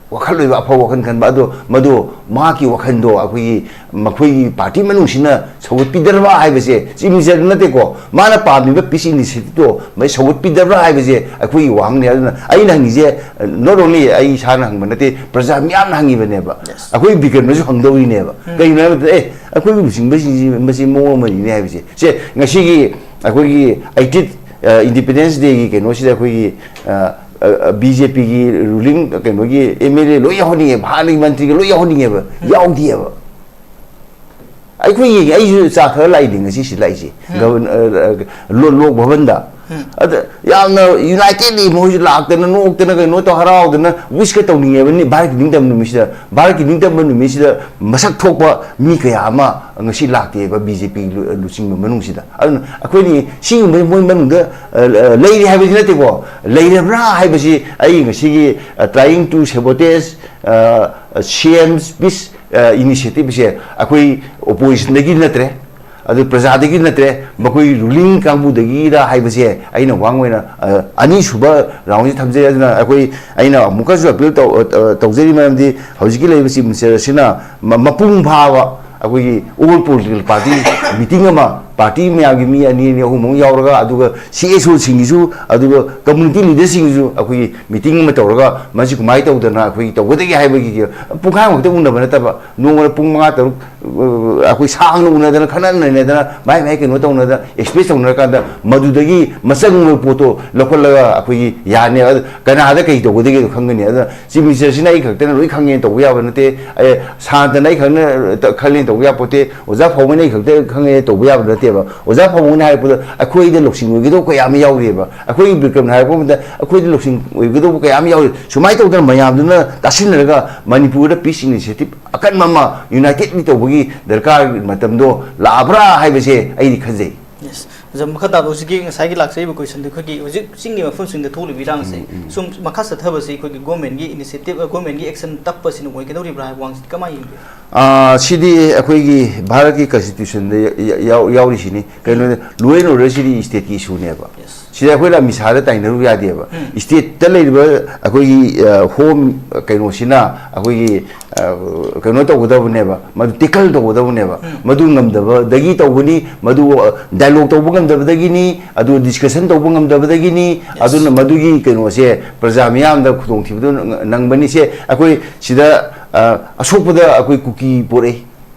ꯋꯥꯈꯜ ꯑꯣꯏꯕ, ꯑꯐꯕ ꯋꯥꯈꯜ ꯈꯟꯕ, ꯑꯗꯣ ꯃꯗꯨ ꯃꯍꯥꯛꯀꯤ ꯋꯥꯈꯜꯗꯣ ꯑꯩꯈꯣꯏꯒꯤ, ꯃꯈꯣꯏꯒꯤ ꯄꯥꯔꯇꯤ ꯃꯅꯨꯡꯁꯤꯅ ꯁꯧꯒꯠꯄꯤꯗ꯭ꯔꯕ ꯍꯥꯏꯕꯁꯦ, ꯆꯤꯐ ꯃꯤꯅꯤꯁꯇꯔꯗꯨ ꯅꯠꯇꯦꯀꯣ, ꯃꯥꯅ ꯄꯥꯝꯃꯤꯕ ꯄꯤꯁ ꯏꯅꯤꯁꯤꯌꯦꯇꯤꯚꯇꯣ ꯃꯁꯤ ꯁꯧꯒꯠꯄꯤꯗ꯭ꯔꯕ ꯍꯥꯏꯕꯁꯦ ꯑꯩꯈꯣꯏꯒꯤ ꯋꯥꯍꯪꯅꯤ꯫ ꯑꯗꯨꯅ ꯑꯩꯅ ꯍꯪꯉꯤꯁꯦ, not only ꯑꯩ ꯏꯁꯥꯅ ꯍꯪꯕ ꯅꯠꯇꯦ, ꯄ꯭ꯔꯖꯥ ꯃꯤꯌꯥꯝꯅ ꯍꯪꯉꯤꯕꯅꯦꯕ꯫ ꯑꯩꯈꯣꯏ ꯕꯤꯀ꯭ꯔꯝꯅꯁꯨ ꯍꯪꯗꯧꯔꯤꯅꯦꯕ꯫ ꯀꯩꯒꯤꯅꯣ ꯍꯥꯏꯕꯗ, ꯑꯦ, ꯑꯩꯈꯣꯏꯒꯤ ꯂꯨꯆꯤꯡꯕꯁꯤꯡꯁꯤ ꯃꯁꯤ ꯃꯑꯣꯡ ꯑꯃꯅꯤꯅꯦ ꯍꯥꯏꯕꯁꯦ꯫ ꯁꯦ, ꯉꯁꯤꯒꯤ ꯑꯩꯈꯣꯏꯒꯤ ꯑꯩꯇꯤꯟ, ꯑ, ꯏꯟꯗꯤꯄꯦꯟꯗꯦꯟꯁ ꯗꯦꯒꯤ ꯀꯩꯅꯣꯁꯤꯗ ꯑꯩꯈꯣꯏꯒꯤ, ꯑ, ꯕꯤ ꯖꯦ ꯄꯤꯒꯤ ꯔꯨꯂꯤꯡ ꯀꯩꯅꯣꯒꯤ ꯑꯦꯝ ꯑꯦꯜ ꯑꯦ ꯂꯣꯏ ꯌꯥꯎꯍꯟꯅꯤꯡꯉꯦꯕ, ꯍꯥꯟꯅꯒꯤ ꯃꯟꯇ꯭ꯔꯤꯒ ꯂꯣꯏ ꯌꯥꯎꯍꯟꯅꯤꯡꯉꯦꯕ꯫ ꯌꯥꯎꯗꯦꯕ꯫ ꯑꯩꯈꯣꯏ ꯌꯦꯡꯉꯦ, ꯑꯩꯁꯨ ꯆꯥ ꯊꯛꯑ ꯂꯥꯛꯏꯅꯦ ꯉꯁꯤꯁꯤ ꯂꯥꯛꯏꯁꯦ꯫ ꯒꯕꯔꯟ-, ꯑ, ꯑ, ꯂꯣ-, ꯂꯣꯛ ꯚꯕꯟꯗ꯫ ꯑꯗ ꯌꯥꯝꯅ ꯌꯨꯅꯥꯏꯇꯦꯗꯂꯤ ꯃꯣꯏꯁꯨ ꯂꯥꯛꯇꯅ, ꯅꯣꯛꯇꯅ, ꯀꯩꯅꯣ ꯇꯧ, ꯍꯔꯥꯎꯗꯅ ꯋꯤꯁꯀ ꯇꯧꯅꯤꯡꯉꯦꯕ ꯅꯤ-, ꯚꯥꯔꯠꯀꯤ ꯅꯤꯡꯇꯝꯕ ꯅꯨꯃꯤꯠꯁꯤꯗ꯫ ꯚꯥꯔꯠꯀꯤ ꯅꯤꯡꯇꯝꯕ ꯅꯨꯃꯤꯠꯁꯤꯗ ꯃꯁꯛ ꯊꯣꯛꯄ ꯃꯤ ꯀꯌꯥ ꯑꯃ ꯉꯁꯤ ꯂꯥꯛꯇꯦꯕ ꯕꯤ ꯖꯦ ꯄꯤ ꯂꯨ-, ꯂꯨꯆꯤꯡꯕ ꯃꯅꯨꯡꯁꯤꯗ꯫ ꯑꯗꯨꯅ ꯑꯩꯈꯣꯏꯅꯤ ꯁꯤꯒꯨꯝꯕ ꯃꯣꯏ ꯃꯅꯨꯡꯗ, ꯑ, ꯑ, ꯂꯩꯔꯤ ꯍꯥꯏꯕꯗꯤ ꯅꯠꯇꯦꯀꯣ, ꯂꯩꯔꯕ꯭ꯔꯥ ꯍꯥꯏꯕꯁꯤ ꯑꯩ ꯉꯁꯤꯒꯤ, ꯑ, trying to sabotage, ꯑ, ꯁꯤ ꯑꯦꯝ ꯄꯤꯁ, ꯑ, ꯏꯅꯤꯁꯤꯌꯦꯇꯤꯚꯁꯦ ꯑꯩꯈꯣꯏ ꯑꯣꯄꯣꯖꯤꯁꯟꯗꯒꯤ ꯅꯠꯇ꯭ꯔꯦ, ꯑꯗꯨ ꯄ꯭ꯔꯖꯥꯗꯒꯤ ꯅꯠꯇ꯭ꯔꯦ, ꯃꯈꯣꯏ ꯔꯨꯂꯤꯡ ꯀꯥꯡꯕꯨꯗꯒꯤꯔ ꯍꯥꯏꯕꯁꯦ ꯑꯩꯅ ꯋꯥꯡ ꯑꯣꯏꯅ, ꯑ, ꯑꯅꯤꯁꯨꯕ ꯔꯥꯎꯟꯁꯤ ꯊꯝꯖꯩ꯫ ꯑꯗꯨꯅ ꯑꯩꯈꯣꯏ, ꯑꯩꯅ ꯑꯃꯨꯛꯀꯁꯨ ꯑꯄꯤꯜ ꯇꯧ-, ꯑ, ꯇꯧꯖꯔꯤ, ꯃꯔꯝꯗꯤ ꯍꯧꯖꯤꯛꯀꯤ ꯂꯩꯔꯤꯕ ꯆꯤꯐ ꯃꯤꯅꯤꯁꯇꯔ ꯑꯁꯤꯅ ꯃ-, ꯃꯄꯨꯡ ꯐꯥꯕ ꯑꯩꯈꯣꯏꯒꯤ ꯑꯣꯜ ꯄꯣꯂꯤꯇꯤꯀꯦꯜ ꯄꯥꯔꯇꯤ ꯃꯤꯇꯤꯡ ꯑꯃ ꯄꯥꯔꯇꯤ ꯃꯌꯥꯝꯒꯤ ꯃꯤ ꯑꯅꯤ ꯑꯅꯤ ꯑꯍꯨꯝ ꯑꯃ ꯌꯥꯎꯔꯒ, ꯑꯗꯨꯒ ꯁꯤ ꯑꯦꯁ ꯑꯣꯁꯤꯡꯒꯤꯁꯨ, ꯑꯗꯨꯒ ꯀꯝꯃꯨꯅꯤꯇꯤ ꯂꯤꯗꯔꯁꯤꯡꯒꯤꯁꯨ ꯑꯩꯈꯣꯏꯒꯤ ꯃꯤꯇꯤꯡ ꯑꯃ ꯇꯧꯔꯒ, ꯃꯁꯤ ꯀꯃꯥꯏꯅ ꯇꯧꯗꯅ ꯑꯩꯈꯣꯏꯒꯤ ꯇꯧꯒꯗꯒꯦ ꯍꯥꯏꯕꯒꯤ ꯄꯨꯡꯈꯥꯏꯃꯨꯛꯇ ꯎꯅꯕ ꯅꯠꯇꯕ, ꯅꯣꯡꯃꯗ ꯄꯨꯡ ꯃꯉꯥ ꯇꯔꯨꯛ, ꯑ, ꯑꯩꯈꯣꯏ ꯁꯥꯡꯅ ꯎꯅꯗꯅ, ꯈꯟꯅ ꯅꯩꯅꯗꯅ, ꯃꯥꯏ ꯃꯥꯏ ꯀꯩꯅꯣ ꯇꯧꯅꯗꯅ, ꯑꯦꯛꯁꯄ꯭ꯔꯦꯁ ꯇꯧꯅꯔꯀꯥꯟꯗ, ꯃꯗꯨꯗꯒꯤ ꯃꯆꯪ ꯑꯣꯏꯕ ꯄꯣꯠꯇꯣ ꯂꯧꯈꯠꯂꯒ ꯑꯩꯈꯣꯏꯒꯤ ꯌꯥꯅꯦꯕ꯫ ꯑꯗꯨ ꯀꯅꯥꯗ ꯀꯩ ꯇꯧꯒꯗꯒꯦꯗꯣ ꯈꯪꯒꯅꯤ꯫ ꯑꯗꯨꯅ ꯆꯤꯐ ꯃꯤꯅꯤꯁꯇꯔꯁꯤꯅ ꯑꯩ ꯈꯛꯇꯅ ꯂꯣꯏ ꯈꯪꯉꯦꯅ ꯇꯧꯕ ꯌꯥꯕ ꯅꯠꯇꯦ꯫ ꯑꯦ, ꯁꯥꯟꯇꯅ ꯑꯩ ꯈꯛꯅ ꯈꯜꯂꯦꯅ ꯇꯧꯕ ꯌꯥꯄꯣꯠꯇꯦ꯫ ꯑꯣꯖꯥ ꯐꯥꯎꯕꯅ ꯑꯩ ꯈꯛꯇ ꯈꯪꯉꯦ ꯇꯧꯕ ꯌꯥꯕ ꯅꯠꯇꯦꯕ꯫ ꯑꯣꯖꯥ ꯐꯥꯎꯕꯅ ꯍꯥꯏꯔꯛꯄꯗ ꯑꯩꯈꯣꯏꯗ ꯂꯧꯁꯤꯡ ꯑꯣꯏꯒꯗꯧꯕ ꯀꯌꯥ ꯑꯃ ꯌꯥꯎꯔꯤꯑꯕ꯫ ꯑꯩꯈꯣꯏꯒꯤ ꯕꯤꯀ꯭ꯔꯝꯅ ꯍꯥꯏꯔꯛꯄ ꯃꯇꯝꯗ ꯑꯩꯈꯣꯏꯗ ꯂꯧꯁꯤꯡ ꯑꯣꯏꯒꯗꯧꯕ ꯀꯌꯥ ꯑꯃ ꯌꯥꯎꯔꯤ꯫ ꯁꯨꯃꯥꯏꯅ ꯇꯧꯗꯅ ꯃꯌꯥꯝꯗꯨꯅ ꯇꯥꯁꯤꯟꯅꯔꯒ ꯃꯅꯤꯄꯨꯔꯗ ꯄꯤꯁ ꯏꯅꯤꯁꯤꯌꯦꯇꯤꯞ ꯑꯀꯟꯕ ꯑꯃ ꯌꯨꯅꯥꯏꯇꯦꯠꯂꯤ ꯇꯧꯕꯒꯤ ꯗꯔꯀꯥꯔ ꯃꯇꯝꯗꯣ ꯂꯥꯛꯑꯕ꯭ꯔꯥ ꯍꯥꯏꯕꯁꯦ ꯑꯩꯗꯤ ꯈꯟꯖꯩ꯫ ꯌꯦꯁ꯫ ꯑꯣꯖꯥ, ꯃꯈꯥ ꯇꯥꯕ ꯍꯧꯖꯤꯛꯀꯤ ꯉꯁꯥꯏꯒꯤ ꯂꯥꯛꯆꯔꯤꯕ ꯀꯣꯏꯁꯟꯗꯣ ꯑꯩꯈꯣꯏꯒꯤ ꯍꯧꯖꯤꯛ ꯆꯤꯡꯒꯤ ꯃꯐꯝꯁꯤꯡꯗ ꯊꯣꯛꯂꯤꯕ ꯏꯔꯥꯡꯁꯦ ꯁꯨꯝ ꯃꯈꯥ ꯆꯠꯊꯕꯁꯦ ꯑꯩꯈꯣꯏꯒꯤ ꯒꯣꯔꯃꯦꯟꯒꯤ ꯏꯅꯤꯁꯤꯌꯦꯇꯤꯞ, ꯒꯣꯔꯃꯦꯟꯒꯤ ꯑꯦꯛꯁꯟ ꯇꯞꯄꯁꯤꯅ ꯑꯣꯏꯒꯗꯧꯔꯤꯕ꯭ꯔꯥ ꯍꯥꯏꯕ ꯋꯥꯍꯪꯁꯤꯗꯤ ꯀꯃꯥꯏꯅ ꯌꯦꯡꯕꯤꯕꯒꯦ? ꯑꯥ, ꯁꯤꯗꯤ ꯑꯩꯈꯣꯏꯒꯤ ꯚꯥꯔꯠꯀꯤ ꯀꯟꯁꯇꯤꯇ꯭ꯌꯨꯁꯟꯗ ꯌ-, ꯌ-, ꯌꯥꯎ-, ꯌꯥꯎꯔꯤꯁꯤꯅꯤ꯫ ꯀꯩꯅꯣꯗ, ꯂꯣ ꯑꯦꯟ ꯑꯣꯔꯗꯔꯁꯤꯗꯤ ꯏꯁꯇꯦꯠꯀꯤ ꯏꯁꯨꯅꯦꯕ꯫ ꯌꯦꯁ꯫ ꯁꯤꯗ ꯑꯩꯈꯣꯏꯅ ꯑꯃꯤꯠ ꯁꯥꯍꯗ ꯇꯥꯏꯅꯔꯨ ꯌꯥꯗꯦꯕ꯫ ꯏꯁꯇꯦꯠꯇ ꯂꯩꯔꯤꯕ ꯑꯩꯈꯣꯏꯒꯤ, ꯑ, ꯍꯣꯝ ꯀꯩꯅꯣꯁꯤꯅ, ꯑꯩꯈꯣꯏꯒꯤ, ꯑ, ꯀꯩꯅꯣ ꯇꯧꯒꯗꯕꯅꯦꯕ, ꯃꯗꯨ ꯇꯦꯀꯜ ꯇꯧꯒꯗꯕꯅꯦꯕ꯫ ꯃꯗꯨ ꯉꯝꯗꯕꯗꯒꯤ ꯇꯧꯕꯅꯤ, ꯃꯗꯨ, ꯑ, ꯗꯥꯏꯂꯣꯛ ꯇꯧꯕ ꯉꯝꯗꯕꯗꯒꯤꯅꯤ, ꯑꯗꯨ ꯗꯤꯁꯀꯁꯟ ꯇꯧꯕ ꯉꯝꯗꯕꯗꯒꯤꯅꯤ꯫ ꯑꯗꯨꯅ ꯃꯗꯨꯒꯤ ꯀꯩꯅꯣꯁꯦ ꯄ꯭ꯔꯖꯥ ꯃꯤꯌꯥꯝꯗ ꯈꯨꯗꯣꯡꯊꯤꯕꯗꯨ ꯅꯪ-, ꯅꯪꯕꯅꯤ꯫ ꯁꯦ ꯑꯩꯈꯣꯏ ꯁꯤꯗ, ꯑ, ꯑꯁꯣꯛꯄꯗ ꯑꯩꯈꯣꯏ ꯀꯨꯀꯤ ꯄꯣꯔꯛꯏ,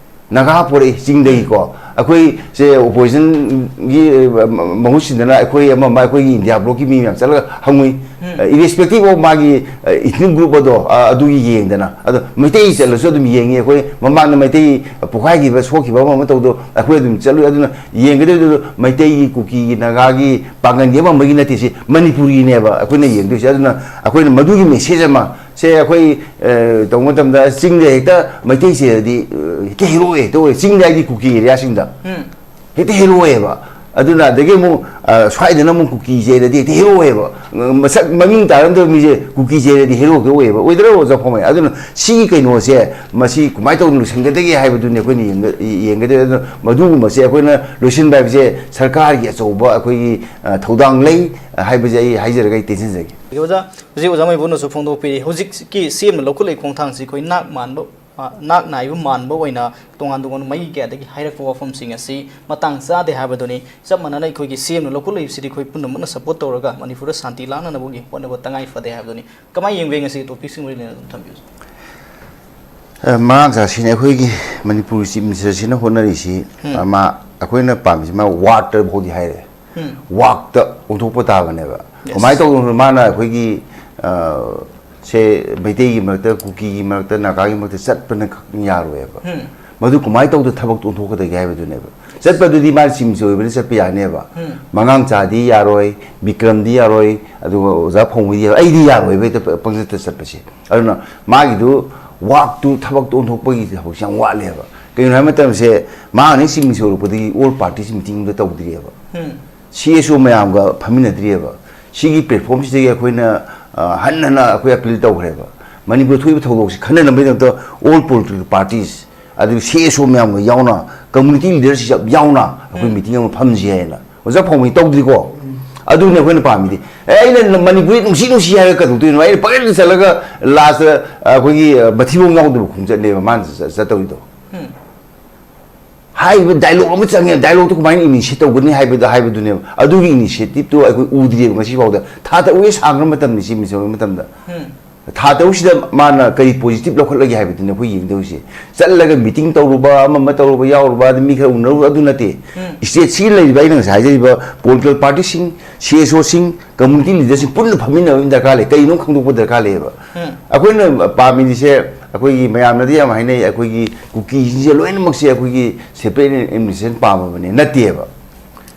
ꯅꯥꯒꯥ ꯄꯣꯔꯛꯏ ꯆꯤꯡꯗꯒꯤꯀꯣ꯫ ꯑꯩꯈꯣꯏ ꯁꯦ ꯑꯣꯄꯣꯖꯤꯁꯟꯒꯤ, ꯑ, ꯃ-, ꯃꯍꯨꯠ ꯁꯤꯟꯗꯅ ꯑꯩꯈꯣꯏ ꯑꯃ ꯑꯃ ꯑꯩꯈꯣꯏꯒꯤ ꯏꯟꯗꯤꯌꯥ ꯕ꯭ꯂꯣꯛꯀꯤ ꯃꯤ ꯃꯌꯥꯝ ꯆꯠꯂꯒ ꯍꯪꯉꯨꯏ꯫ ꯏꯔꯦꯁꯄꯦꯛꯇꯤꯚ ꯑꯣꯐ ꯃꯥꯒꯤ, ꯑ, ꯏꯊꯅꯤꯛ ꯒ꯭ꯔꯨꯞ ꯑꯗꯣ, ꯑ, ꯑꯗꯨꯒꯤ ꯌꯦꯡꯗꯅ꯫ ꯑꯗꯣ ꯃꯩꯇꯩ ꯆꯠꯂꯁꯨ ꯑꯗꯨꯝ ꯌꯦꯡꯉꯤ꯫ ꯑꯩꯈꯣꯏ ꯃꯃꯥꯡꯗ ꯃꯩꯇꯩ ꯄꯣꯛꯈꯥꯏꯈꯤꯕ, ꯁꯣꯛꯈꯤꯕ ꯑꯃ ꯑꯃ ꯇꯧꯗꯣ ꯑꯩꯈꯣꯏ ꯑꯗꯨꯝ ꯆꯠꯂꯨꯏ꯫ ꯑꯗꯨꯅ ꯌꯦꯡꯒꯗꯧꯗꯨ ꯃꯩꯇꯩꯒꯤ, ꯀꯨꯀꯤꯒꯤ, ꯅꯥꯒꯥꯒꯤ, ꯄꯥꯡꯒꯟꯒꯤ ꯑꯃ ꯑꯃꯒꯤ ꯅꯠꯇꯦ, ꯁꯤ ꯃꯅꯤꯄꯨꯔꯒꯤꯅꯦꯕ ꯑꯩꯈꯣꯏꯅ ꯌꯦꯡꯗꯣꯏꯁꯦ꯫ ꯑꯗꯨꯅ ꯑꯩꯈꯣꯏꯅ ꯃꯗꯨꯒꯤ ꯃꯦꯁꯦꯖ ꯑꯃ ꯁꯦ ꯑꯩꯈꯣꯏ, ꯑ, ꯇꯧꯕ ꯃꯇꯝꯗ ꯆꯤꯡꯗ ꯍꯦꯛꯇ ꯃꯩꯇꯩ ꯆꯦꯜꯂꯗꯤ, ꯑ, ꯍꯦꯛꯇ ꯍꯦꯔꯣ ꯍꯦꯛꯇ ꯑꯣꯏ꯫ ꯆꯤꯡꯗ ꯍꯥꯏꯗꯤ ꯀꯨꯀꯤ ꯑꯦꯔꯤꯌꯥꯁꯤꯡꯗ ꯍꯦꯛꯇ ꯍꯦꯔꯣ ꯑꯣꯏꯌꯦꯕ꯫ ꯑꯗꯨꯅ ꯑꯗꯒꯤ ꯑꯃꯨꯛ, ꯑ, ꯁ꯭ꯋꯥꯏꯗꯅ ꯑꯃꯨꯛ ꯀꯨꯀꯤ ꯆꯦꯜꯂꯗꯤ ꯍꯦꯛꯇ ꯍꯦꯔꯣ ꯑꯣꯏꯌꯦꯕ꯫ ꯃꯁꯛ ꯃꯃꯤꯡ ꯇꯥꯔꯝꯗꯕ ꯃꯤꯁꯦ ꯀꯨꯀꯤ ꯆꯦꯜꯂꯗꯤ ꯍꯦꯔꯣ ꯍꯦꯛꯇ ꯑꯣꯏꯌꯦꯕ꯫ ꯑꯣꯏꯗ꯭ꯔꯣ, ꯑꯣꯖꯥ ꯐꯥꯎꯃꯩ? ꯑꯗꯨꯅ ꯁꯤꯒꯤ ꯀꯩꯅꯣꯁꯦ ꯃꯁꯤ ꯀꯃꯥꯏꯅ ꯇꯧꯅ ꯂꯣꯏꯁꯤꯟꯒꯗꯒꯦ ꯍꯥꯏꯕꯗꯨꯅꯤ ꯑꯩꯈꯣꯏꯅ ꯌꯦꯡꯒ-, ꯌꯦꯡꯒꯗꯣꯏ꯫ ꯑꯗꯨꯅ ꯃꯗꯨꯒꯨꯝꯕꯁꯦ ꯑꯩꯈꯣꯏꯅ ꯂꯣꯏꯁꯤꯟꯕ ꯍꯥꯏꯕꯁꯦ ꯁꯔꯀꯥꯔꯒꯤ ꯑꯆꯧꯕ ꯑꯩꯈꯣꯏꯒꯤ, ꯑ, ꯊꯧꯗꯥꯡ ꯂꯩ ꯍꯥꯏꯕꯁꯦ ꯑꯩ ꯍꯥꯏꯖꯔꯒ ꯑꯩ ꯇꯦꯟꯁꯤꯟꯖꯒꯦ꯫ ꯑꯣꯖꯥ, ꯍꯧꯖꯤꯛ ꯑꯣꯖꯥ ꯃꯩꯕꯨꯅꯁꯨ ꯐꯣꯡꯗꯣꯛꯄꯤꯔꯤ, ꯍꯧꯖꯤꯛꯀꯤ ꯁꯤ ꯑꯦꯝꯅ ꯂꯧꯈꯠꯂꯛꯏ ꯈꯣꯡꯊꯥꯡꯁꯤ ꯑꯩꯈꯣꯏ ꯅꯥꯛ ꯃꯥꯟꯕ ꯅꯥꯛ ꯅꯥꯏꯕ ꯃꯥꯟꯕ ꯑꯣꯏꯅ ꯇꯣꯉꯥꯟ ꯇꯣꯉꯥꯟꯕ ꯃꯥꯏꯀꯩ ꯀꯌꯥꯗꯒꯤ ꯍꯥꯏꯔꯛꯄ ꯋꯥꯐꯝꯁꯤꯡ ꯑꯁꯤ ꯃꯇꯥꯡ ꯆꯥꯗꯦ ꯍꯥꯏꯕꯗꯨꯅꯤ꯫ ꯆꯞ ꯃꯥꯟꯅꯅ ꯑꯩꯈꯣꯏꯒꯤ ꯁꯤ ꯑꯦꯝꯅ ꯂꯧꯈꯠꯂꯛꯏꯕꯁꯤꯗꯤ ꯑꯩꯈꯣꯏ ꯄꯨꯝꯅꯃꯛꯅ ꯁꯄꯣꯔꯠ ꯇꯧꯔꯒ ꯃꯅꯤꯄꯨꯔꯗ ꯁꯥꯟꯇꯤ ꯂꯥꯛꯅꯅꯕꯒꯤ ꯍꯣꯠꯅꯕ ꯇꯉꯥꯏ ꯐꯗꯦ ꯍꯥꯏꯕꯗꯨꯅꯤ꯫ ꯀꯃꯥꯏꯅ ꯌꯦꯡꯕ ꯉꯁꯤ ꯇꯣꯄꯤꯛꯁꯤꯡ ꯃꯔꯤ ꯂꯩꯅꯅ ꯑꯗꯨꯝ ꯊꯝꯕꯤꯌꯨ꯫ ꯑ, ꯃꯉꯥꯡ ꯆꯥꯁꯤꯅ ꯑꯩꯈꯣꯏꯒꯤ ꯃꯅꯤꯄꯨꯔꯒꯤ ꯆꯤꯐ ꯃꯤꯅꯤꯁꯇꯔꯁꯤꯅ ꯍꯣꯠꯅꯔꯤꯁꯤ, ꯎꯝ꯫ ꯑ, ꯃꯥ, ꯑꯩꯈꯣꯏꯅ ꯄꯥꯝꯃꯤꯁꯤ ꯃꯥ ꯋꯥꯛꯇ ꯐꯥꯎꯗꯤ ꯍꯥꯏꯔꯦ꯫ ꯎꯝ꯫ ꯋꯥꯛꯇ ꯑꯣꯟꯊꯣꯛꯄ ꯇꯥꯕꯅꯦꯕ꯫ Yes꯫ ꯀꯃꯥꯏꯅ ꯇꯧꯗꯅꯣ ꯃꯥꯅ ꯑꯩꯈꯣꯏꯒꯤ, ꯑ, ꯁꯦ ꯃꯩꯇꯩꯒꯤ ꯃꯔꯛꯇ, ꯀꯨꯀꯤꯒꯤ ꯃꯔꯛꯇ, ꯅꯥꯒꯥꯒꯤ ꯃꯔꯛꯇ ꯆꯠꯄꯅ ꯈꯛ ꯌꯥꯔꯣꯏꯕ꯫ ꯎꯝ꯫ ꯃꯗꯨ ꯀꯃꯥꯏꯅ ꯇꯧꯗꯅ ꯊꯕꯛꯇꯣ ꯑꯣꯟꯊꯣꯛꯀꯗꯒꯦ ꯍꯥꯏꯕꯗꯨꯅꯦꯕ꯫ ꯆꯠꯄꯗꯨꯗꯤ ꯃꯥꯅ ꯆꯤꯐ ꯃꯤꯅꯤꯁꯇꯔ ꯑꯣꯏꯕꯅ ꯆꯠꯄ ꯌꯥꯅꯦꯕ꯫ ꯎꯝ꯫ ꯃꯉꯥꯡ ꯆꯥꯗꯤ ꯌꯥꯔꯣꯏ, ꯕꯤꯀ꯭ꯔꯝꯗꯤ ꯌꯥꯔꯣꯏ, ꯑꯗꯨꯒ ꯑꯣꯖꯥ ꯐꯧꯃꯩꯗꯤ ꯌꯥꯔꯣꯏ, ꯑꯩꯗꯤ ꯌꯥꯔꯣꯏꯕ ꯍꯦꯛꯇ ꯄ-, ꯄꯪꯆꯠꯇ ꯆꯠꯄꯁꯦ꯫ ꯑꯗꯨꯅ ꯃꯥꯒꯤꯗꯨ ꯋꯥꯛꯇꯨ, ꯊꯕꯛꯇꯨ ꯑꯣꯟꯊꯣꯛꯄꯒꯤ ꯊꯕꯛꯁꯦ ꯌꯥꯝ ꯋꯥꯠꯂꯦꯕ꯫ ꯀꯩꯒꯤꯅꯣ ꯍꯥꯏꯕ ꯃꯇꯝꯁꯦ, ꯃꯥ ꯍꯦꯛ ꯆꯤꯐ ꯃꯤꯅꯤꯁꯇꯔ ꯑꯣꯏꯔꯛꯄꯗꯒꯤ ꯑꯣꯜ ꯄꯥꯔꯇꯤꯁ ꯃꯤꯇꯤꯡ ꯑꯝꯇ ꯇꯧꯗ꯭ꯔꯤꯑꯕ꯫ ꯎꯝ꯫ ꯁꯤ ꯑꯦꯁ ꯑꯣ ꯃꯌꯥꯝꯒ ꯐꯝꯃꯤꯟꯅꯗ꯭ꯔꯤꯑꯕ꯫ ꯁꯤꯒꯤ ꯄ꯭ꯂꯦꯠꯐꯣꯝꯁꯤꯗꯒꯤ ꯑꯩꯈꯣꯏꯅ, ꯑ, ꯍꯟꯅ ꯍꯟꯅ ꯑꯩꯈꯣꯏ ꯑꯄꯤꯜ ꯇꯧꯈ꯭ꯔꯦꯕ꯫ ꯃꯅꯤꯄꯨꯔ ꯊꯣꯛꯏꯕ ꯊꯧꯗꯣꯛꯁꯤ ꯈꯟꯅꯅꯕꯒꯤꯗꯃꯛꯇ ꯑꯣꯜ ꯄꯣꯂꯤꯇꯤꯀꯦꯜ ꯄꯥꯔꯇꯤꯁ, ꯑꯗꯨꯒ ꯁꯤ ꯑꯦꯁ ꯑꯣ ꯃꯌꯥꯝꯒ ꯌꯥꯎꯅ, ꯀꯝꯃꯨꯅꯤꯇꯤ ꯂꯤꯗꯔꯁꯤꯞ ꯌꯥꯎꯅ ꯑꯩꯈꯣꯏ ꯎꯝ꯫ ꯃꯤꯇꯤꯡ ꯑꯃ ꯐꯝꯁꯤ ꯍꯥꯏꯅ꯫ ꯑꯣꯖꯥ ꯐꯧꯃꯩ ꯇꯧꯗ꯭ꯔꯤꯀꯣ? ꯎꯝ꯫ ꯑꯗꯨꯅꯤ ꯑꯩꯈꯣꯏꯅ ꯄꯥꯝꯃꯤꯗꯤ꯫ ꯑꯦ, ꯑꯩꯅ ꯃꯅꯤꯄꯨꯔꯤ ꯅꯨꯡꯁꯤ ꯅꯨꯡꯁꯤ ꯍꯥꯏꯔꯒ ꯀꯩꯗꯧꯗꯣꯏꯅꯣ? ꯑꯩꯅ ꯄꯪꯆꯠꯇ ꯆꯠꯂꯒ ꯂꯥꯁꯇ ꯑꯩꯈꯣꯏꯒꯤ, ꯑ, ꯃꯊꯤꯕꯣꯡ ꯌꯥꯎꯗꯕ ꯈꯣꯡꯆꯠꯅꯦꯕ ꯃꯥꯅ ꯆꯠ-, ꯆꯠꯇꯧꯔꯤꯗꯣ꯫ ꯎꯝ꯫ ꯍꯥꯏꯔꯤꯕ ꯗꯥꯏꯂꯣꯛ ꯑꯃ ꯆꯪꯉꯦ, ꯗꯥꯏꯂꯣꯛꯇꯣ ꯀꯃꯥꯏꯅ ꯏꯅꯤꯁꯤꯌꯦꯠ ꯇꯧꯒꯅꯤ ꯍꯥꯏꯕꯗꯣ, ꯍꯥꯏꯕꯗꯨꯅꯦꯕ꯫ ꯑꯗꯨꯒꯤ ꯏꯅꯤꯁꯤꯌꯦꯇꯤꯞꯇꯣ ꯑꯩꯈꯣꯏ ꯎꯗ꯭ꯔꯤꯑꯕ ꯉꯁꯤ ꯐꯥꯎꯗ꯫ ꯊꯥ ꯇꯔꯨꯛ ꯁꯥꯡꯈ꯭ꯔ ꯃꯇꯝꯅꯤ ꯁꯤ ꯃꯤꯁ ꯃꯇꯝꯗ꯫ ꯎꯝ꯫ ꯊꯥ ꯇꯔꯨꯛꯁꯤꯗ ꯃꯥꯅ ꯀꯔꯤ ꯄꯣꯖꯤꯇꯤꯚ ꯂꯧꯈꯠꯂꯒꯦ ꯍꯥꯏꯕꯗꯨꯅꯦ ꯑꯩꯈꯣꯏ ꯌꯦꯡꯗꯧꯔꯤꯁꯦ꯫ ꯆꯠꯂꯒ ꯃꯤꯇꯤꯡ ꯇꯧꯔꯨꯕ, ꯑꯃ ꯑꯃ ꯇꯧꯔꯨꯕ, ꯌꯥꯎꯔꯨꯕ, ꯑꯗꯨ ꯃꯤ ꯈꯔ ꯎꯅꯔꯨꯕ, ꯑꯗꯨ ꯅꯠꯇꯦ꯫ ꯎꯝ꯫ ꯁ꯭ꯇꯦꯠꯁꯤꯒꯤ ꯂꯩꯔꯤꯕ ꯑꯩꯅ ꯉꯁꯥꯏ ꯍꯥꯏꯖꯔꯤꯕ ꯄꯣꯂꯤꯇꯤꯀꯦꯜ ꯄꯥꯔꯇꯤꯁꯤꯡ, ꯁꯤ ꯑꯦꯁ ꯑꯣꯁꯤꯡ, ꯀꯝꯃꯨꯅꯤꯇꯤ ꯂꯤꯗꯔꯁꯤꯡ ꯄꯨꯟꯅ ꯐꯝꯃꯤꯟꯅꯕ ꯑꯃ ꯗꯔꯀꯥꯔ ꯂꯩ꯫ ꯀꯔꯤꯅꯣ ꯈꯪꯗꯣꯛꯄ ꯗꯔꯀꯥꯔ ꯂꯩꯌꯦꯕ꯫ ꯎꯝ꯫ ꯑꯩꯈꯣꯏꯅ ꯄꯥꯝꯃꯤꯁꯦ, ꯑꯩꯈꯣꯏꯒꯤ ꯃꯌꯥꯝꯅꯗꯤ ꯌꯥꯝ ꯍꯥꯏꯅꯩ, ꯑꯩꯈꯣꯏꯒꯤ ꯀꯨꯀꯤꯁꯤꯡꯁꯦ ꯂꯣꯏꯅꯃꯛꯁꯦ ꯑꯩꯈꯣꯏꯒꯤ ꯁꯦꯄꯔꯦꯠ ꯑꯦꯗꯃꯤꯅꯤꯁꯇ꯭ꯔꯦꯁꯟ ꯄꯥꯝꯃꯕꯅꯦ꯫ ꯅꯠꯇꯦꯕ꯫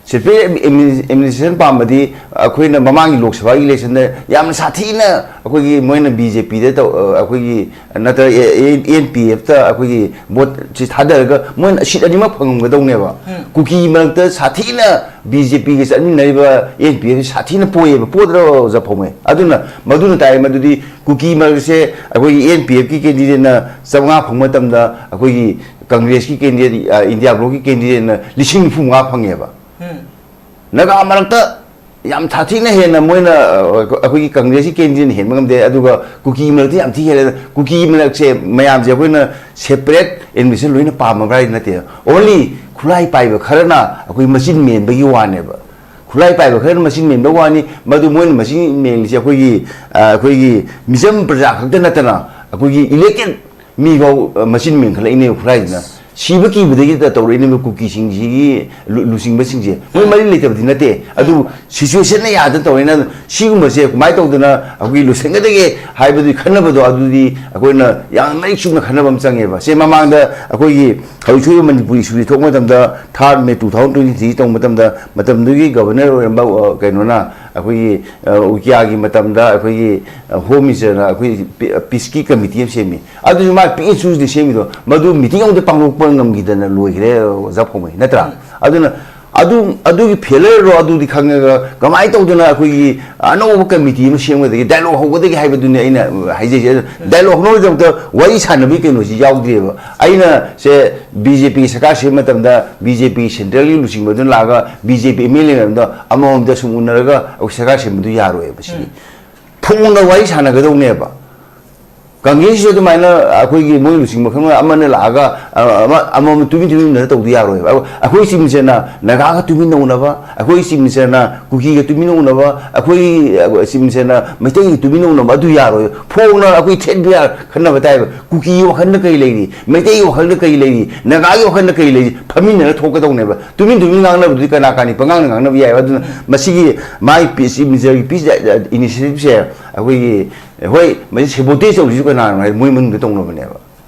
ꯁꯦꯄꯔꯦꯠ ꯑꯦꯗꯃꯤꯅꯤꯁꯇ꯭ꯔꯦꯁꯟ ꯄꯥꯝꯕꯗꯤ ꯑꯩꯈꯣꯏꯅ ꯃꯃꯥꯡꯒꯤ ꯂꯣꯛ ꯁꯚꯥꯒꯤ ꯏꯂꯦꯛꯁꯟꯗ ꯌꯥꯝꯅ ꯁꯥꯊꯤꯅ ꯑꯩꯈꯣꯏꯒꯤ ꯃꯣꯏꯅ ꯕꯤ ꯖꯦ ꯄꯤꯗ ꯇꯧ-, ꯑ, ꯑꯩꯈꯣꯏꯒꯤ ꯅꯠꯇ꯭ꯔꯒ ꯑꯦ-, ꯑꯦ-, ꯑꯦꯟ ꯄꯤ ꯑꯦꯐꯇ ꯑꯩꯈꯣꯏꯒꯤ ꯚꯣꯠꯁꯤ ꯊꯥꯗꯔꯒ ꯃꯣꯏꯅ ꯁꯤꯠ ꯑꯅꯤꯃꯛ ꯐꯪꯉꯝꯒꯗꯧꯅꯦꯕ꯫ ꯎꯝ꯫ ꯀꯨꯀꯤ ꯃꯔꯛꯇ ꯁꯥꯊꯤꯅ ꯕꯤ ꯖꯦ ꯄꯤꯒ ꯆꯠꯃꯤꯟꯅꯔꯤꯕ ꯑꯦꯟ ꯄꯤ ꯑꯦꯐꯁꯤ ꯁꯥꯊꯤꯅ ꯄꯣꯏꯌꯦꯕ, ꯄꯣꯗ꯭ꯔꯣ ꯑꯣꯖꯥ ꯐꯧꯃꯩ? ꯑꯗꯨꯅ ꯃꯗꯨꯅ ꯇꯥꯛꯑꯦ ꯃꯗꯨꯗꯤ ꯀꯨꯀꯤ ꯃꯔꯛꯁꯦ ꯑꯩꯈꯣꯏꯒꯤ ꯑꯦꯟ ꯄꯤ ꯑꯦꯐꯀꯤ ꯀꯦꯟꯗꯤꯗꯦꯠꯅ ꯆꯥꯝꯃꯉꯥ ꯐꯪꯕ ꯃꯇꯝꯗ ꯑꯩꯈꯣꯏꯒꯤ ꯀꯪꯒ꯭ꯔꯦꯁꯀꯤ ꯀꯦꯟꯗꯤꯗꯦꯠ, ꯑ, ꯏꯟꯗꯤꯌꯥ ꯕ꯭ꯂꯣꯛꯀꯤ ꯀꯦꯟꯗꯤꯗꯦꯠꯅ ꯂꯤꯁꯤꯡ ꯅꯤꯐꯨ ꯃꯉꯥ ꯐꯪꯉꯦꯕ꯫ ꯎꯝ꯫ ꯅꯥꯒꯥ ꯃꯔꯛꯇ ꯌꯥꯝ ꯁꯥꯊꯤꯅ ꯍꯦꯟꯅ ꯃꯣꯏꯅ, ꯑ, ꯑꯩꯈꯣꯏꯒꯤ ꯀꯪꯒ꯭ꯔꯦꯁꯀꯤ ꯀꯦꯟꯗꯤꯗꯦꯠꯅ ꯍꯦꯟꯕ ꯉꯝꯗꯦ꯫ ꯑꯗꯨꯒ ꯀꯨꯀꯤ ꯃꯔꯛꯇ ꯌꯥꯝ ꯊꯤ ꯍꯦꯜꯂꯦ꯫ ꯀꯨꯀꯤ ꯃꯔꯛꯁꯦ ꯃꯌꯥꯝꯁꯦ ꯑꯩꯈꯣꯏꯅ separate admission ꯂꯣꯏꯅ ꯄꯥꯝꯃꯕ꯭ꯔꯥ ꯍꯥꯏꯗꯤ ꯅꯠꯇꯦ꯫ Only ꯈꯨꯠꯂꯥꯏ ꯄꯥꯏꯕ ꯈꯔꯅ ꯑꯩꯈꯣꯏ ꯃꯆꯤꯟ ꯃꯦꯟꯕꯒꯤ ꯋꯥꯅꯦꯕ꯫ ꯈꯨꯠꯂꯥꯏ ꯄꯥꯏꯕ ꯈꯔꯅ ꯃꯆꯤꯟ ꯃꯦꯟꯕ ꯋꯥꯅꯤ꯫ ꯃꯗꯨ ꯃꯣꯏꯅ ꯃꯆꯤꯟ ꯃꯦꯟꯂꯤꯁꯦ ꯑꯩꯈꯣꯏꯒꯤ, ꯑ, ꯑꯩꯈꯣꯏꯒꯤ ꯃꯤꯆꯝ ꯄ꯭ꯔꯖꯥ ꯈꯛꯇ ꯅꯠꯇꯅ ꯑꯩꯈꯣꯏꯒꯤ elected ꯃꯤꯐꯥꯎ, ꯑ, ꯃꯆꯤꯟ ꯃꯦꯟꯈꯠꯂꯛꯏꯅꯦꯕ ꯈꯨꯠꯂꯥꯏꯁꯤꯅ꯫ ꯁꯤꯕ ꯀꯤꯕꯗꯒꯤ ꯇꯧꯔꯛꯏꯅꯦꯕ ꯀꯨꯀꯤꯁꯤꯡꯁꯤꯒꯤ ꯂꯨ-, ꯂꯨꯆꯤꯡꯕꯁꯤꯡꯁꯦ꯫ ꯃꯣꯏ ꯃꯔꯤ ꯂꯩꯇꯕꯗꯤ ꯅꯠꯇꯦ꯫ ꯑꯗꯨꯕꯨ situationꯅ ꯌꯥꯗꯅ ꯇꯧꯔꯛꯏꯅ ꯁꯤꯒꯨꯝꯕꯁꯦ ꯀꯃꯥꯏꯅ ꯇꯧꯗꯅ ꯑꯩꯈꯣꯏꯒꯤ ꯂꯣꯏꯁꯤꯟꯒꯗꯒꯦ ꯍꯥꯏꯕꯗꯨꯒꯤ ꯈꯟꯅꯕꯗꯣ ꯑꯗꯨꯗꯤ ꯑꯩꯈꯣꯏꯅ ꯌꯥꯝ ꯃꯔꯤꯛ ꯆꯨꯝꯅ ꯈꯟꯅꯕ ꯑꯃ ꯆꯪꯉꯦꯕ꯫ ꯁꯦ ꯃꯃꯥꯡꯗ ꯑꯩꯈꯣꯏꯒꯤ ꯍꯧꯖꯤꯛ ꯊꯣꯛꯏꯕ ꯃꯅꯤꯄꯨꯔ issue ꯁꯤ ꯊꯣꯛꯄ ꯃꯇꯝꯗ third May two thousand twenty three ꯇꯧꯕ ꯃꯇꯝꯗ ꯃꯇꯝꯗꯨꯒꯤ governor ꯑꯣꯏꯔꯝꯕ, ꯑ, ꯀꯩꯅꯣꯅ ꯑꯩꯈꯣꯏꯒꯤ, ꯑ, ꯎꯀꯤꯌꯥꯒꯤ ꯃꯇꯝꯗ ꯑꯩꯈꯣꯏꯒꯤ, ꯑ, home ministerꯅ ꯑꯩꯈꯣꯏ ꯄꯤ-, peaceꯀꯤ committee ꯑꯃ ꯁꯦꯝꯃꯤ꯫ ꯑꯗꯨꯁꯨ ꯃꯥ ꯄꯤꯛ ꯆꯨꯁꯇꯤ ꯁꯦꯝꯃꯤꯗꯣ, ꯃꯗꯨ meeting ꯑꯃꯗ ꯄꯥꯡꯊꯣꯛꯄ ꯉꯝꯈꯤꯗꯅ ꯂꯣꯏꯈ꯭ꯔꯦ, ꯑꯣꯖꯥ ꯐꯣꯡꯕꯩ, ꯅꯠꯇ꯭ꯔꯥ? ꯑꯗꯨꯅ ꯑꯗꯨ, ꯑꯗꯨꯒꯤ failureꯔꯣ ꯑꯗꯨꯗꯤ ꯈꯪꯉꯒ ꯀꯃꯥꯏꯅ ꯇꯧꯗꯅ ꯑꯩꯈꯣꯏꯒꯤ ꯑꯅꯧꯕ committee ꯑꯃ ꯁꯦꯝꯒꯗꯒꯦ, dialogue ꯍꯧꯒꯗꯒꯦ ꯍꯥꯏꯕꯗꯨꯅꯤ ꯑꯩꯅ ꯍꯥꯏꯖꯩꯁꯦ꯫ ꯑꯗꯨ dialogue ꯍꯧꯅꯕꯒꯤꯗꯃꯛꯇ ꯋꯥꯔꯤ ꯁꯥꯟꯅꯕꯒꯤ ꯀꯩꯅꯣꯁꯤ ꯌꯥꯎꯗ꯭ꯔꯤꯑꯕ꯫ ꯑꯩꯅ ꯁꯦ BJP ꯁꯔꯀꯥꯔ ꯁꯦꯝꯕ ꯃꯇꯝꯗ BJP centralꯒꯤ ꯂꯨꯆꯤꯡꯕꯗꯨꯅ ꯂꯥꯛꯑꯒ BJP MLA ꯃꯌꯥꯝꯗꯣ ꯑꯃꯃꯝꯗ ꯁꯨꯝ ꯎꯅꯔꯒ ꯑꯩꯈꯣꯏ ꯁꯔꯀꯥꯔ ꯁꯦꯝꯕꯗꯨ ꯌꯥꯔꯣꯏꯕ꯫ ꯁꯤꯅꯤ ꯐꯣꯡꯅ ꯋꯥꯔꯤ ꯁꯥꯟꯅꯒꯗꯧꯅꯦꯕ꯫ ꯀꯪꯒ꯭ꯔꯦꯁꯁꯤꯁꯨ ꯑꯗꯨꯃꯥꯏꯅ ꯑꯩꯈꯣꯏꯒꯤ ꯃꯣꯏ ꯂꯨꯆꯤꯡꯕ ꯈꯪꯅ ꯑꯃꯅ ꯂꯥꯛꯑꯒ, ꯑ, ꯑꯃ, ꯑꯃꯃꯝ ꯇꯨꯃꯤꯟ ꯇꯨꯃꯤꯟ ꯎꯅꯔ ꯇꯧꯕꯗꯤ ꯌꯥꯔꯣꯏꯕ꯫ ꯑꯩꯈꯣꯏ ꯆꯤꯞ ꯃꯤꯅꯤꯁꯇꯔꯅ ꯅꯥꯒꯥꯒ ꯇꯨꯃꯤꯟꯅ ꯎꯅꯕ, ꯑꯩꯈꯣꯏ ꯆꯤꯞ ꯃꯤꯅꯤꯁꯇꯔꯅ ꯀꯨꯀꯤꯒ ꯇꯨꯃꯤꯟꯅ ꯎꯅꯕ, ꯑꯩꯈꯣꯏ, ꯑ, ꯆꯤꯞ ꯃꯤꯅꯤꯁꯇꯔꯅ ꯃꯩꯇꯩꯒ ꯇꯨꯃꯤꯟꯅ ꯎꯅꯕ, ꯑꯗꯨ ꯌꯥꯔꯣꯏ꯫ ꯐꯣꯡꯅ ꯑꯩꯈꯣꯏ ꯊꯦꯠ ꯕꯤꯌꯥꯔ ꯈꯟꯅꯕ ꯇꯥꯏꯕ꯫ ꯀꯨꯀꯤꯒꯤ ꯋꯥꯈꯜꯗ ꯀꯔꯤ ꯂꯩꯔꯤ? ꯃꯩꯇꯩꯒꯤ ꯋꯥꯈꯜꯗ ꯀꯔꯤ ꯂꯩꯔꯤ? ꯅꯥꯒꯥꯒꯤ ꯋꯥꯈꯜꯗ ꯀꯔꯤ ꯂꯩꯔꯤ? ꯐꯝꯃꯤꯟꯅꯔ ꯊꯣꯛꯀꯗꯧꯅꯦꯕ꯫ ꯇꯨꯃꯤꯟ ꯇꯨꯃꯤꯟ ꯉꯥꯡꯅꯕꯗꯨꯗꯤ ꯀꯅꯥ ꯀꯅꯤ ꯄꯉꯥꯡꯗ ꯉꯥꯡꯅꯕ ꯌꯥꯏꯕ꯫ ꯑꯗꯨꯅ ꯃꯁꯤꯒꯤ ꯃꯥꯏ ꯄꯤ-, ꯆꯤꯞ ꯃꯤꯅꯤꯁꯇꯔꯒꯤ peace initiativeꯁꯦ ꯑꯩꯈꯣꯏꯒꯤ ꯍꯣꯏ, ꯃꯁꯤ sabotage ꯇꯧꯔꯤꯁꯤ ꯀꯅꯥꯅꯣ ꯍꯥꯏ ꯃꯣꯏ ꯃꯅꯨꯡꯗ ꯇꯧꯅꯕꯅꯦꯕ꯫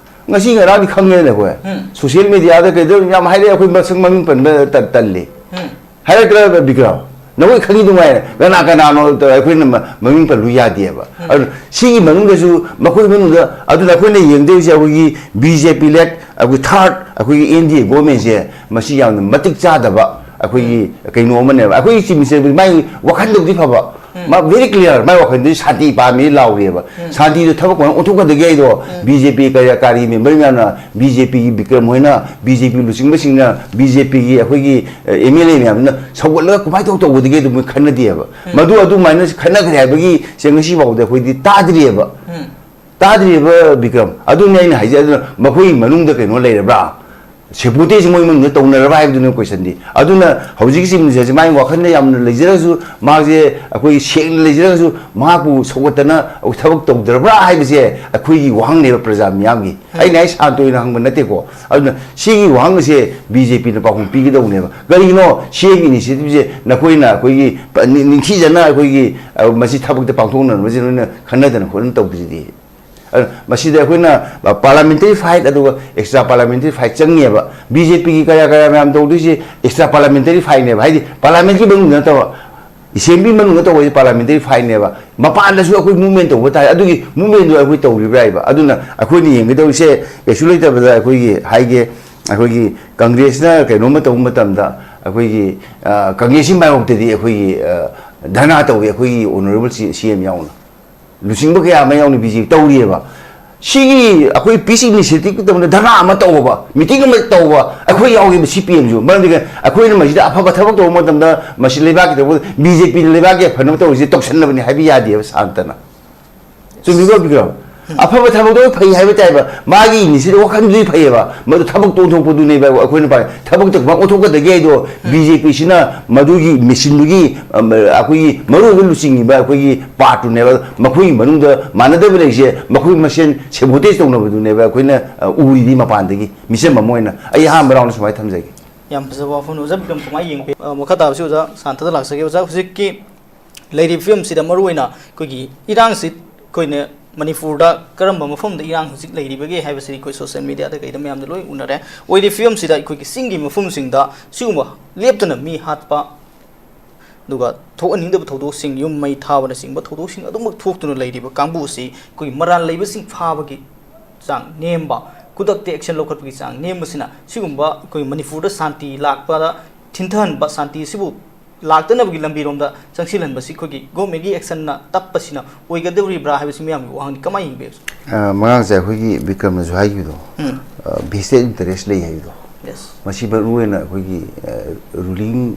ꯉꯁꯤ ꯉꯔꯥꯡꯗꯤ ꯈꯪꯉꯦꯅꯦ ꯑꯩꯈꯣꯏ꯫ ꯎꯝ꯫ Social mediaꯗ ꯀꯩꯗ ꯌꯥꯝ ꯍꯥꯏꯔꯛꯑꯦ, ꯑꯩꯈꯣꯏ ꯃꯁꯛ ꯃꯃꯤꯡ ꯄꯟꯕ ꯇ-, ꯇꯜꯂꯤ꯫ ꯎꯝ꯫ ꯍꯥꯏꯔꯛꯇ꯭ꯔꯥ ꯕꯤꯀ꯭ꯔꯝ? ꯅꯈꯣꯏ ꯈꯪꯉꯤꯗꯨ ꯉꯥꯏꯔꯦ꯫ ꯀꯅꯥ ꯀꯅꯥꯅꯣ ꯇ-, ꯑꯩꯈꯣꯏꯅ ꯃ-, ꯃꯃꯤꯡ ꯄꯜꯂꯨ ꯌꯥꯗꯦꯕ꯫ ꯎꯝ꯫ ꯑꯗꯨ ꯁꯤꯒꯤ ꯃꯅꯨꯡꯗꯁꯨ ꯃꯈꯣꯏ ꯃꯅꯨꯡꯗ ꯑꯗꯨꯅ ꯑꯩꯈꯣꯏꯅ ꯌꯦꯡꯗꯣꯏꯁꯦ ꯑꯩꯈꯣꯏꯒꯤ BJP led ꯑꯩꯈꯣꯏ third ꯑꯩꯈꯣꯏꯒꯤ NDA governmentꯁꯦ ꯃꯁꯤ ꯌꯥꯝꯅ ꯃꯇꯤꯛ ꯆꯥꯗꯕ ꯑꯩꯈꯣꯏꯒꯤ ꯀꯩꯅꯣ ꯑꯃꯅꯦꯕ꯫ ꯑꯩꯈꯣꯏꯒꯤ ꯆꯤꯞ ꯃꯤꯅꯤꯁꯇꯔꯕꯨꯗꯤ ꯃꯥꯒꯤ ꯋꯥꯈꯜꯗꯕꯨꯗꯤ ꯐꯕ, ꯃꯥ very clear, ꯃꯥꯏ ꯋꯥꯈꯜꯗꯗꯤ ꯁꯥꯟꯇꯤ ꯄꯥꯝꯃꯤ ꯂꯥꯎꯔꯤꯑꯕ꯫ ꯁꯥꯟꯇꯤꯗꯣ ꯊꯕꯛ ꯀꯃꯥꯏꯅ ꯑꯣꯟꯊꯣꯛꯀꯗꯒꯦ ꯍꯥꯏꯗꯣ ꯕꯤ ꯖꯦ ꯄꯤ ꯀꯔꯤꯌꯥꯀꯥꯔꯤ ꯃꯦꯝꯕꯔ ꯃꯌꯥꯝꯅ, ꯕꯤ ꯖꯦ ꯄꯤꯒꯤ ꯕꯤꯀ꯭ꯔꯝ ꯍꯣꯏꯅ, ꯕꯤ ꯖꯦ ꯄꯤ ꯂꯨꯆꯤꯡꯕꯁꯤꯡꯅ, ꯕꯤ ꯖꯦ ꯄꯤꯒꯤ ꯑꯩꯈꯣꯏꯒꯤ ꯑꯦꯝ ꯑꯦꯜ ꯑꯦ ꯃꯌꯥꯝꯗꯨꯅ ꯁꯧꯒꯠꯂꯒ ꯀꯃꯥꯏꯅ ꯇꯧ ꯇꯧꯒꯗꯒꯦ ꯑꯗꯨ ꯃꯣꯏ ꯈꯟꯅꯗꯦꯕ꯫ ꯃꯗꯨ ꯑꯗꯨꯃꯥꯏꯅ ꯈꯟꯅꯈ꯭ꯔꯦ ꯍꯥꯏꯕꯒꯤ ꯁꯦ ꯉꯁꯤ ꯐꯥꯎꯗ ꯑꯩꯈꯣꯏꯗꯤ ꯇꯥꯗ꯭ꯔꯤꯑꯕ꯫ ꯇꯥꯗ꯭ꯔꯤꯕ ꯕꯤꯀ꯭ꯔꯝ꯫ ꯑꯗꯨꯅꯤ ꯑꯩꯅ ꯍꯥꯏꯖꯩ꯫ ꯑꯗꯨꯅ ꯃꯈꯣꯏꯒꯤ ꯃꯅꯨꯡꯗ ꯀꯩꯅꯣ ꯂꯩꯔꯕ꯭ꯔꯥ? ꯁꯦꯕꯣꯇꯦꯖ ꯃꯣꯏ ꯃꯅꯨꯡꯗ ꯇꯧꯅꯔꯕ ꯍꯥꯏꯕꯗꯨꯅ ꯀꯣꯏꯁꯟꯗꯤ꯫ ꯑꯗꯨꯅ ꯍꯧꯖꯤꯛꯀꯤ ꯆꯤꯞ ꯃꯤꯅꯤꯁꯇꯔꯁꯦ ꯃꯥꯒꯤ ꯋꯥꯈꯜꯗ ꯌꯥꯝꯅ ꯂꯩꯖꯔꯒꯁꯨ, ꯃꯥꯁꯦ ꯑꯩꯈꯣꯏꯒꯤ ꯁꯦꯡꯅ ꯂꯩꯖꯔꯒꯁꯨ, ꯃꯍꯥꯛꯄꯨ ꯁꯧꯒꯠꯇꯅ ꯊꯕꯛ ꯇꯧꯗ꯭ꯔꯕ꯭ꯔꯥ ꯍꯥꯏꯕꯁꯦ ꯑꯩꯈꯣꯏꯒꯤ ꯋꯥꯍꯪꯅꯦꯕ, ꯄ꯭ꯔꯖꯥ ꯃꯤꯌꯥꯝꯒꯤ꯫ ꯑꯩꯅ ꯑꯩ ꯁꯥꯟꯇ ꯑꯣꯏꯅ ꯍꯪꯕ ꯅꯠꯇꯦꯀꯣ꯫ ꯑꯗꯨꯅ ꯁꯤꯒꯤ ꯋꯥꯍꯪ ꯑꯁꯦ ꯕꯤ ꯖꯦ ꯄꯤꯅ ꯄꯥꯎꯈꯨꯝ ꯄꯤꯒꯗꯧꯕꯅꯦꯕ꯫ ꯀꯔꯤꯒꯤꯅꯣ ꯁꯤ ꯑꯦꯝꯒꯤ ꯏꯅꯤꯁꯤꯌꯦꯇꯤꯞꯁꯦ ꯅꯈꯣꯏꯅ ꯑꯩꯈꯣꯏꯒꯤ ꯄ-, ꯅꯤ-, ꯅꯤꯡꯊꯤꯖꯅ ꯑꯩꯈꯣꯏꯒꯤ, ꯑ, ꯃꯁꯤ ꯊꯕꯛꯇ ꯄꯥꯡꯊꯣꯛꯅꯅꯕꯁꯦ ꯅꯣꯏꯅ ꯈꯟꯅꯗꯅ ꯈꯣꯠꯇꯅ ꯇꯧꯗ꯭ꯔꯤꯗꯤ? ꯑꯗꯨꯅ ꯃꯁꯤꯗ ꯑꯩꯈꯣꯏꯅ ꯄꯥꯔꯂꯥꯃꯦꯟꯇꯔꯤ ꯐꯥꯏꯠ ꯑꯗꯨꯒ ꯑꯦꯛꯁꯇ꯭ꯔꯥ ꯄꯥꯔꯂꯥꯃꯦꯟꯇꯔꯤ ꯐꯥꯏꯠ ꯆꯪꯉꯦꯕ꯫ ꯕꯤ ꯖꯦ ꯄꯤꯒꯤ ꯀꯌꯥ ꯀꯌꯥ ꯃꯌꯥꯝ ꯇꯧꯗꯣꯏꯁꯦ ꯑꯦꯛꯁꯇ꯭ꯔꯥ ꯄꯥꯔꯂꯥꯃꯦꯟꯇꯔꯤ ꯐꯥꯏꯠꯅꯦꯕ, ꯍꯥꯏꯗꯤ ꯄꯥꯔꯂꯥꯃꯦꯟꯀꯤ ꯃꯅꯨꯡꯗ ꯅꯠꯇꯕ, ꯑꯦꯁꯦꯝꯕ꯭ꯂꯤ ꯃꯅꯨꯡꯗ ꯇꯧꯕ ꯍꯥꯏꯁꯦ ꯄꯥꯔꯂꯥꯃꯦꯟꯇꯔꯤ ꯐꯥꯏꯠꯅꯦꯕ꯫ ꯃꯄꯥꯟꯗꯁꯨ ꯑꯩꯈꯣꯏ ꯃꯨꯚꯃꯦꯟ ꯇꯧꯕ ꯇꯥꯔꯦ, ꯑꯗꯨꯒꯤ ꯃꯨꯚꯃꯦꯟꯗꯨ ꯑꯩꯈꯣꯏ ꯇꯧꯔꯤꯕ꯭ꯔꯥ ꯍꯥꯏꯕ꯫ ꯑꯗꯨꯅ ꯑꯩꯈꯣꯏꯅ ꯌꯦꯡꯒꯗꯧꯔꯤꯁꯦ ꯀꯩꯁꯨ ꯂꯩꯇꯕꯗ ꯑꯩꯈꯣꯏꯒꯤ ꯍꯥꯏꯒꯦ, ꯑꯩꯈꯣꯏꯒꯤ ꯀꯪꯒ꯭ꯔꯦꯁꯅ ꯀꯩꯅꯣꯝꯃ ꯇꯧꯕ ꯃꯇꯝꯗ ꯑꯩꯈꯣꯏꯒꯤ, ꯑ, ꯀꯪꯒ꯭ꯔꯦꯁꯀꯤ ꯃꯥꯌꯣꯛꯇꯗꯤ ꯑꯩꯈꯣꯏꯒꯤ, ꯑ, ꯙꯔꯅꯥ ꯇꯧꯏ ꯑꯩꯈꯣꯏꯒꯤ ꯑꯣꯅꯔꯦꯕꯜ ꯁꯤ, ꯁꯤ ꯑꯦꯝ ꯌꯥꯎꯅ꯫ ꯂꯨꯆꯤꯡꯕ ꯀꯌꯥ ꯑꯃ ꯌꯥꯎꯅ ꯕꯤ ꯖꯦ ꯄꯤ ꯇꯧꯔꯤꯑꯕ꯫ ꯁꯤꯒꯤ ꯑꯩꯈꯣꯏ ꯄꯤꯁ ꯏꯅꯤꯁꯤꯌꯦꯇꯤꯚꯀꯤ ꯇꯧꯕꯗ ꯙꯔꯅꯥ ꯑꯃ ꯇꯧꯕ, ꯃꯤꯇꯤꯡ ꯑꯃ ꯇꯧꯕ, ꯑꯩꯈꯣꯏ ꯌꯥꯎꯔꯤꯕ ꯁꯤ ꯄꯤ ꯑꯦꯝꯁꯨ꯫ ꯃꯔꯝꯗꯤ ꯀꯩ-, ꯑꯩꯈꯣꯏꯅ ꯃꯁꯤꯗ ꯑꯐꯕ ꯊꯕꯛ ꯇꯧꯕ ꯃꯇꯝꯗ ꯃꯁꯤ ꯂꯩꯕꯥꯛꯀꯤ ꯊꯕꯛ, ꯕꯤ ꯖꯦ ꯄꯤꯅ ꯂꯩꯕꯥꯛꯀꯤ ꯑꯐꯅꯕ ꯇꯧꯔꯤꯁꯦ ꯇꯧꯁꯟꯅꯕꯅꯤ ꯍꯥꯏꯕ ꯌꯥꯗꯦꯕ ꯁꯥꯟꯇꯅ꯫ ꯆꯨꯝꯃꯤꯀꯣ ꯕꯤꯀ꯭ꯔꯝ? ꯑꯐꯕ ꯊꯕꯛꯇꯣ ꯐꯩ ꯍꯥꯏꯕ ꯇꯥꯏꯕ, ꯃꯥꯒꯤ ꯏꯅꯤꯁꯤꯌꯦꯇꯤꯚ ꯋꯥꯈꯜꯗꯨꯗꯤ ꯐꯩꯌꯦꯕ, ꯃꯗꯨ ꯊꯕꯛꯇ ꯑꯣꯟꯊꯣꯛꯄꯗꯨꯅꯦꯕ ꯑꯩꯈꯣꯏꯅ ꯄꯥꯝꯃꯤ꯫ ꯊꯕꯛꯇ ꯀꯃꯥꯏꯅ ꯑꯣꯟꯊꯣꯛꯀꯗꯒꯦ ꯍꯥꯏꯗꯣ ꯕꯤ ꯖꯦ ꯄꯤꯁꯤꯅ ꯃꯗꯨꯒꯤ ꯃꯦꯆꯤꯟꯗꯨꯒꯤ, ꯑꯝ, ꯑꯩꯈꯣꯏꯒꯤ ꯃꯔꯨꯑꯣꯏꯕ ꯂꯨꯆꯤꯡꯉꯤꯕ ꯑꯩꯈꯣꯏꯒꯤ ꯄꯥꯔꯠꯇꯨꯅꯦꯕ꯫ ꯃꯈꯣꯏꯒꯤ ꯃꯅꯨꯡꯗ ꯃꯥꯟꯅꯗꯕ ꯂꯩꯔꯤꯁꯦ ꯃꯈꯣꯏ ꯃꯁꯦꯟ ꯁꯦꯕꯣꯇꯦꯖ ꯇꯧꯅꯕꯗꯨꯅꯦꯕ ꯑꯩꯈꯣꯏꯅ, ꯑ, ꯎꯔꯤꯗꯤ ꯃꯄꯥꯟꯗꯒꯤ ꯃꯤꯆꯝ ꯑꯃ ꯑꯣꯏꯅ꯫ ꯑꯩ ꯑꯍꯥꯟꯕ ꯔꯥꯎꯟꯗ ꯁꯨꯃꯥꯏꯅ ꯊꯝꯖꯒꯦ꯫ ꯌꯥꯝ ꯐꯖꯕ ꯋꯥꯐꯝꯅꯤ꯫ ꯑꯣꯖꯥ ꯕꯤꯀ꯭ꯔꯝ ꯀꯃꯥꯏꯅ ꯌꯦꯡꯕꯤ? ꯑ, ꯃꯈꯥ ꯇꯥꯕꯁꯤ ꯑꯣꯖꯥ ꯁꯥꯟꯇꯗ ꯂꯥꯛꯆꯒꯦ꯫ ꯑꯣꯖꯥ, ꯍꯧꯖꯤꯛꯀꯤ ꯂꯩꯔꯤꯕ ꯐꯤꯕꯝꯁꯤꯗ ꯃꯔꯨꯑꯣꯏꯅ ꯑꯩꯈꯣꯏꯒꯤ ꯏꯔꯥꯡꯁꯤ ꯑꯩꯈꯣꯏꯅ ꯃꯅꯤꯄꯨꯔꯗ ꯀꯔꯝꯕ ꯃꯐꯝꯗ ꯏꯔꯥꯡ ꯍꯧꯖꯤꯛ ꯂꯩꯔꯤꯕꯒꯦ ꯍꯥꯏꯕꯁꯤ ꯑꯩꯈꯣꯏ ꯁꯣꯁꯤꯌꯦꯜ ꯃꯤꯗꯤꯌꯥꯗ ꯀꯩꯗ ꯃꯌꯥꯝꯗ ꯂꯣꯏ ꯎꯅꯔꯦ꯫ ꯑꯣꯏꯔꯤꯕ ꯐꯤꯕꯝꯁꯤꯗ ꯑꯩꯈꯣꯏꯒꯤ ꯆꯤꯡꯒꯤ ꯃꯐꯝꯁꯤꯡꯗ ꯁꯤꯒꯨꯝꯕ ꯂꯦꯞꯇꯅ ꯃꯤ ꯍꯥꯠꯄ, ꯑꯗꯨꯒ ꯊꯣꯛꯍꯟꯅꯤꯡꯗꯕ ꯊꯧꯗꯣꯛꯁꯤꯡ, ꯌꯨꯝ ꯃꯩ ꯊꯥꯕꯅꯆꯤꯡꯕ ꯊꯧꯗꯣꯛꯁꯤꯡ ꯑꯗꯨꯃꯛ ꯊꯣꯛꯇꯨꯅ ꯂꯩꯔꯤꯕ ꯀꯥꯡꯕꯨ ꯑꯁꯤ ꯑꯩꯈꯣꯏꯒꯤ ꯃꯔꯥꯜ ꯂꯩꯕꯁꯤꯡ ꯐꯥꯕꯒꯤ ꯆꯥꯡ ꯅꯦꯝꯕ, ꯈꯨꯗꯛꯇ ꯑꯦꯛꯁꯟ ꯂꯧꯈꯠꯄꯒꯤ ꯆꯥꯡ ꯅꯦꯝꯕꯁꯤꯅ ꯁꯤꯒꯨꯝꯕ ꯑꯩꯈꯣꯏ ꯃꯅꯤꯄꯨꯔꯗ ꯁꯥꯟꯇꯤ ꯂꯥꯛꯄꯗ ꯊꯤꯟꯊꯍꯟꯕ, ꯁꯥꯟꯇꯤ ꯑꯁꯤꯕꯨ ꯂꯥꯛꯇꯅꯕꯒꯤ ꯂꯝꯕꯤꯔꯣꯝꯗ ꯆꯪꯁꯤꯜꯍꯟꯕꯁꯤ ꯑꯩꯈꯣꯏꯒꯤ ꯒꯣꯔꯃꯦꯟꯒꯤ ꯑꯦꯛꯁꯟꯅ ꯇꯞꯄꯁꯤꯅ ꯑꯣꯏꯒꯗꯧꯔꯤꯕ꯭ꯔꯥ ꯍꯥꯏꯕꯁꯤ ꯃꯌꯥꯝꯒꯤ ꯋꯥꯍꯪꯅꯤ꯫ ꯀꯃꯥꯏꯅ ꯌꯦꯡꯕꯤꯕꯁꯤ? ꯑ, ꯃꯉꯥꯡꯁꯦ ꯑꯩꯈꯣꯏꯒꯤ ꯕꯤꯀ꯭ꯔꯝꯅꯁꯨ ꯍꯥꯏꯈꯤꯕꯗꯣ, ꯚꯦꯁꯇꯦꯠ ꯏꯟꯇꯔꯦꯁ ꯂꯩ ꯍꯥꯏꯕꯗꯣ, ꯌꯦꯁ꯫ ꯃꯁꯤ ꯃꯔꯨꯑꯣꯏꯅ ꯑꯩꯈꯣꯏꯒꯤ ꯑ, ꯔꯨꯂꯤꯡ,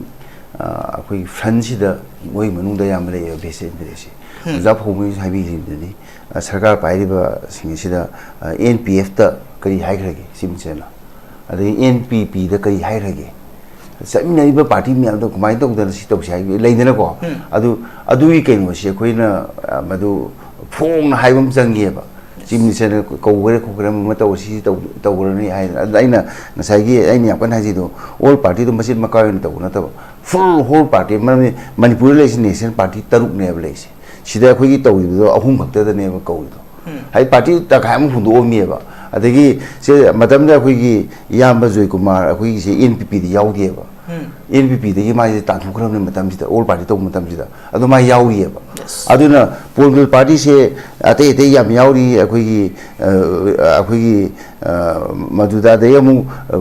ꯑ, ꯑꯩꯈꯣꯏꯒꯤ ꯐ꯭ꯔꯟꯁꯤꯗ ꯃꯣꯏ ꯃꯅꯨꯡꯗ ꯑꯌꯥꯝꯕ ꯂꯩꯌꯦꯕ ꯚꯦꯁꯇꯦꯠ ꯏꯟꯇꯔꯦꯁꯁꯦ꯫ ꯎꯝ꯫ ꯑꯣꯖꯥ ꯐꯧꯕꯒꯤꯁꯨ ꯍꯥꯏꯕꯤꯈꯤꯕꯗꯨꯅꯤ, ꯑ, ꯁꯔꯀꯥꯔ ꯄꯥꯏꯔꯤꯕꯁꯤꯡ ꯑꯁꯤꯗ ꯑꯦꯟ ꯄꯤ ꯑꯦꯐꯇ ꯀꯔꯤ ꯍꯥꯏꯈ꯭ꯔꯒꯦ ꯆꯤꯐ ꯃꯤꯅꯤꯁꯇꯔꯅ? ꯑꯗꯒꯤ ꯑꯦꯟ ꯄꯤ ꯄꯤꯗ ꯀꯔꯤ ꯍꯥꯏꯈ꯭ꯔꯒꯦ? ꯆꯠꯃꯤꯟꯅꯔꯤꯕ ꯄꯥꯔꯇꯤ ꯃꯌꯥꯝꯗꯣ ꯀꯃꯥꯏꯅ ꯇꯧꯗꯅ ꯁꯤ ꯇꯧꯁꯤ ꯍꯥꯏ ꯂꯩꯗꯅꯀꯣ꯫ ꯎꯝ꯫ ꯑꯗꯨ, ꯑꯗꯨꯒꯤ ꯀꯩꯅꯣꯁꯤ ꯑꯩꯈꯣꯏꯅ, ꯑ, ꯃꯗꯨ ꯐꯣꯡꯅ ꯍꯥꯏꯕ ꯑꯃ ꯆꯪꯉꯦꯕ꯫ ꯆꯤꯐ ꯃꯤꯅꯤꯁꯇꯔꯅ ꯀꯧꯈ꯭ꯔꯦ ꯈꯣꯠꯈ꯭ꯔꯦ ꯑꯃ ꯑꯃ ꯇꯧꯔꯁꯤ ꯇꯧ-, ꯇꯧꯈ꯭ꯔꯅꯤ ꯍꯥꯏꯅ꯫ ꯑꯗꯨꯗ ꯑꯩꯅ ꯉꯁꯥꯏꯒꯤ ꯑꯩꯅ ꯌꯥꯝ ꯀꯟꯅ ꯍꯥꯏꯖꯩꯗꯣ, ꯑꯣꯜ ꯄꯥꯔꯇꯤꯗꯣ ꯃꯆꯤꯟ ꯃꯀꯥꯏ ꯑꯣꯏꯅ ꯇꯧꯕ ꯅꯠꯇꯕ, ꯐꯨꯜ ꯍꯣꯜ ꯄꯥꯔꯇꯤ꯫ ꯃꯔꯝꯗꯤ ꯃꯅꯤꯄꯨꯔꯗ ꯂꯩꯔꯤꯁꯤ ꯅꯦꯁꯅꯦꯜ ꯄꯥꯔꯇꯤ ꯇꯔꯨꯛꯅꯦꯕ ꯂꯩꯔꯤꯁꯦ꯫ ꯁꯤꯗ ꯑꯩꯈꯣꯏꯒꯤ ꯇꯧꯔꯤꯕꯗꯣ ꯑꯍꯨꯝ ꯈꯛꯇꯗꯅꯦꯕ ꯀꯧꯔꯤꯗꯣ꯫ ꯎꯝ꯫ ꯍꯥꯏꯗꯤ ꯄꯥꯔꯇꯤ ꯇꯪꯈꯥꯏ ꯑꯃ ꯍꯨꯟꯗꯣꯛꯑꯝꯃꯦꯕ꯫ ꯑꯗꯒꯤ ꯁꯦ ꯃꯇꯝꯗ ꯑꯩꯈꯣꯏꯒꯤ ꯏꯌꯥꯝꯕ ꯖꯣꯏꯀꯨꯃꯥꯔ ꯑꯩꯈꯣꯏꯒꯤꯁꯦ ꯑꯦꯟ ꯄꯤ ꯄꯤꯗ ꯌꯥꯎꯗꯦꯕ꯫ ꯎꯝ꯫ ꯑꯦꯟ ꯄꯤ ꯄꯤꯗꯒꯤ ꯃꯥꯁꯦ ꯇꯥꯟꯊꯣꯛꯈ꯭ꯔꯕꯅꯤ ꯃꯇꯝꯁꯤꯗ, ꯑꯣꯜ ꯄꯥꯔꯇꯤ ꯇꯧꯕ ꯃꯇꯝꯁꯤꯗ꯫ ꯑꯗꯣ ꯃꯥ ꯌꯥꯎꯔꯤꯑꯕ꯫ ꯌꯦꯁ꯫ ꯑꯗꯨꯅ ꯄꯣꯂꯤꯇꯤꯀꯦꯜ ꯄꯥꯔꯇꯤꯁꯦ ꯑꯇꯩ ꯑꯇꯩ ꯌꯥꯝ ꯌꯥꯎꯔꯤ, ꯑꯩꯈꯣꯏꯒꯤ, ꯑ, ꯑꯩꯈꯣꯏꯒꯤ, ꯑ, ꯃꯗꯨꯗ ꯑꯗꯩ ꯑꯃꯨꯛ, ꯑ,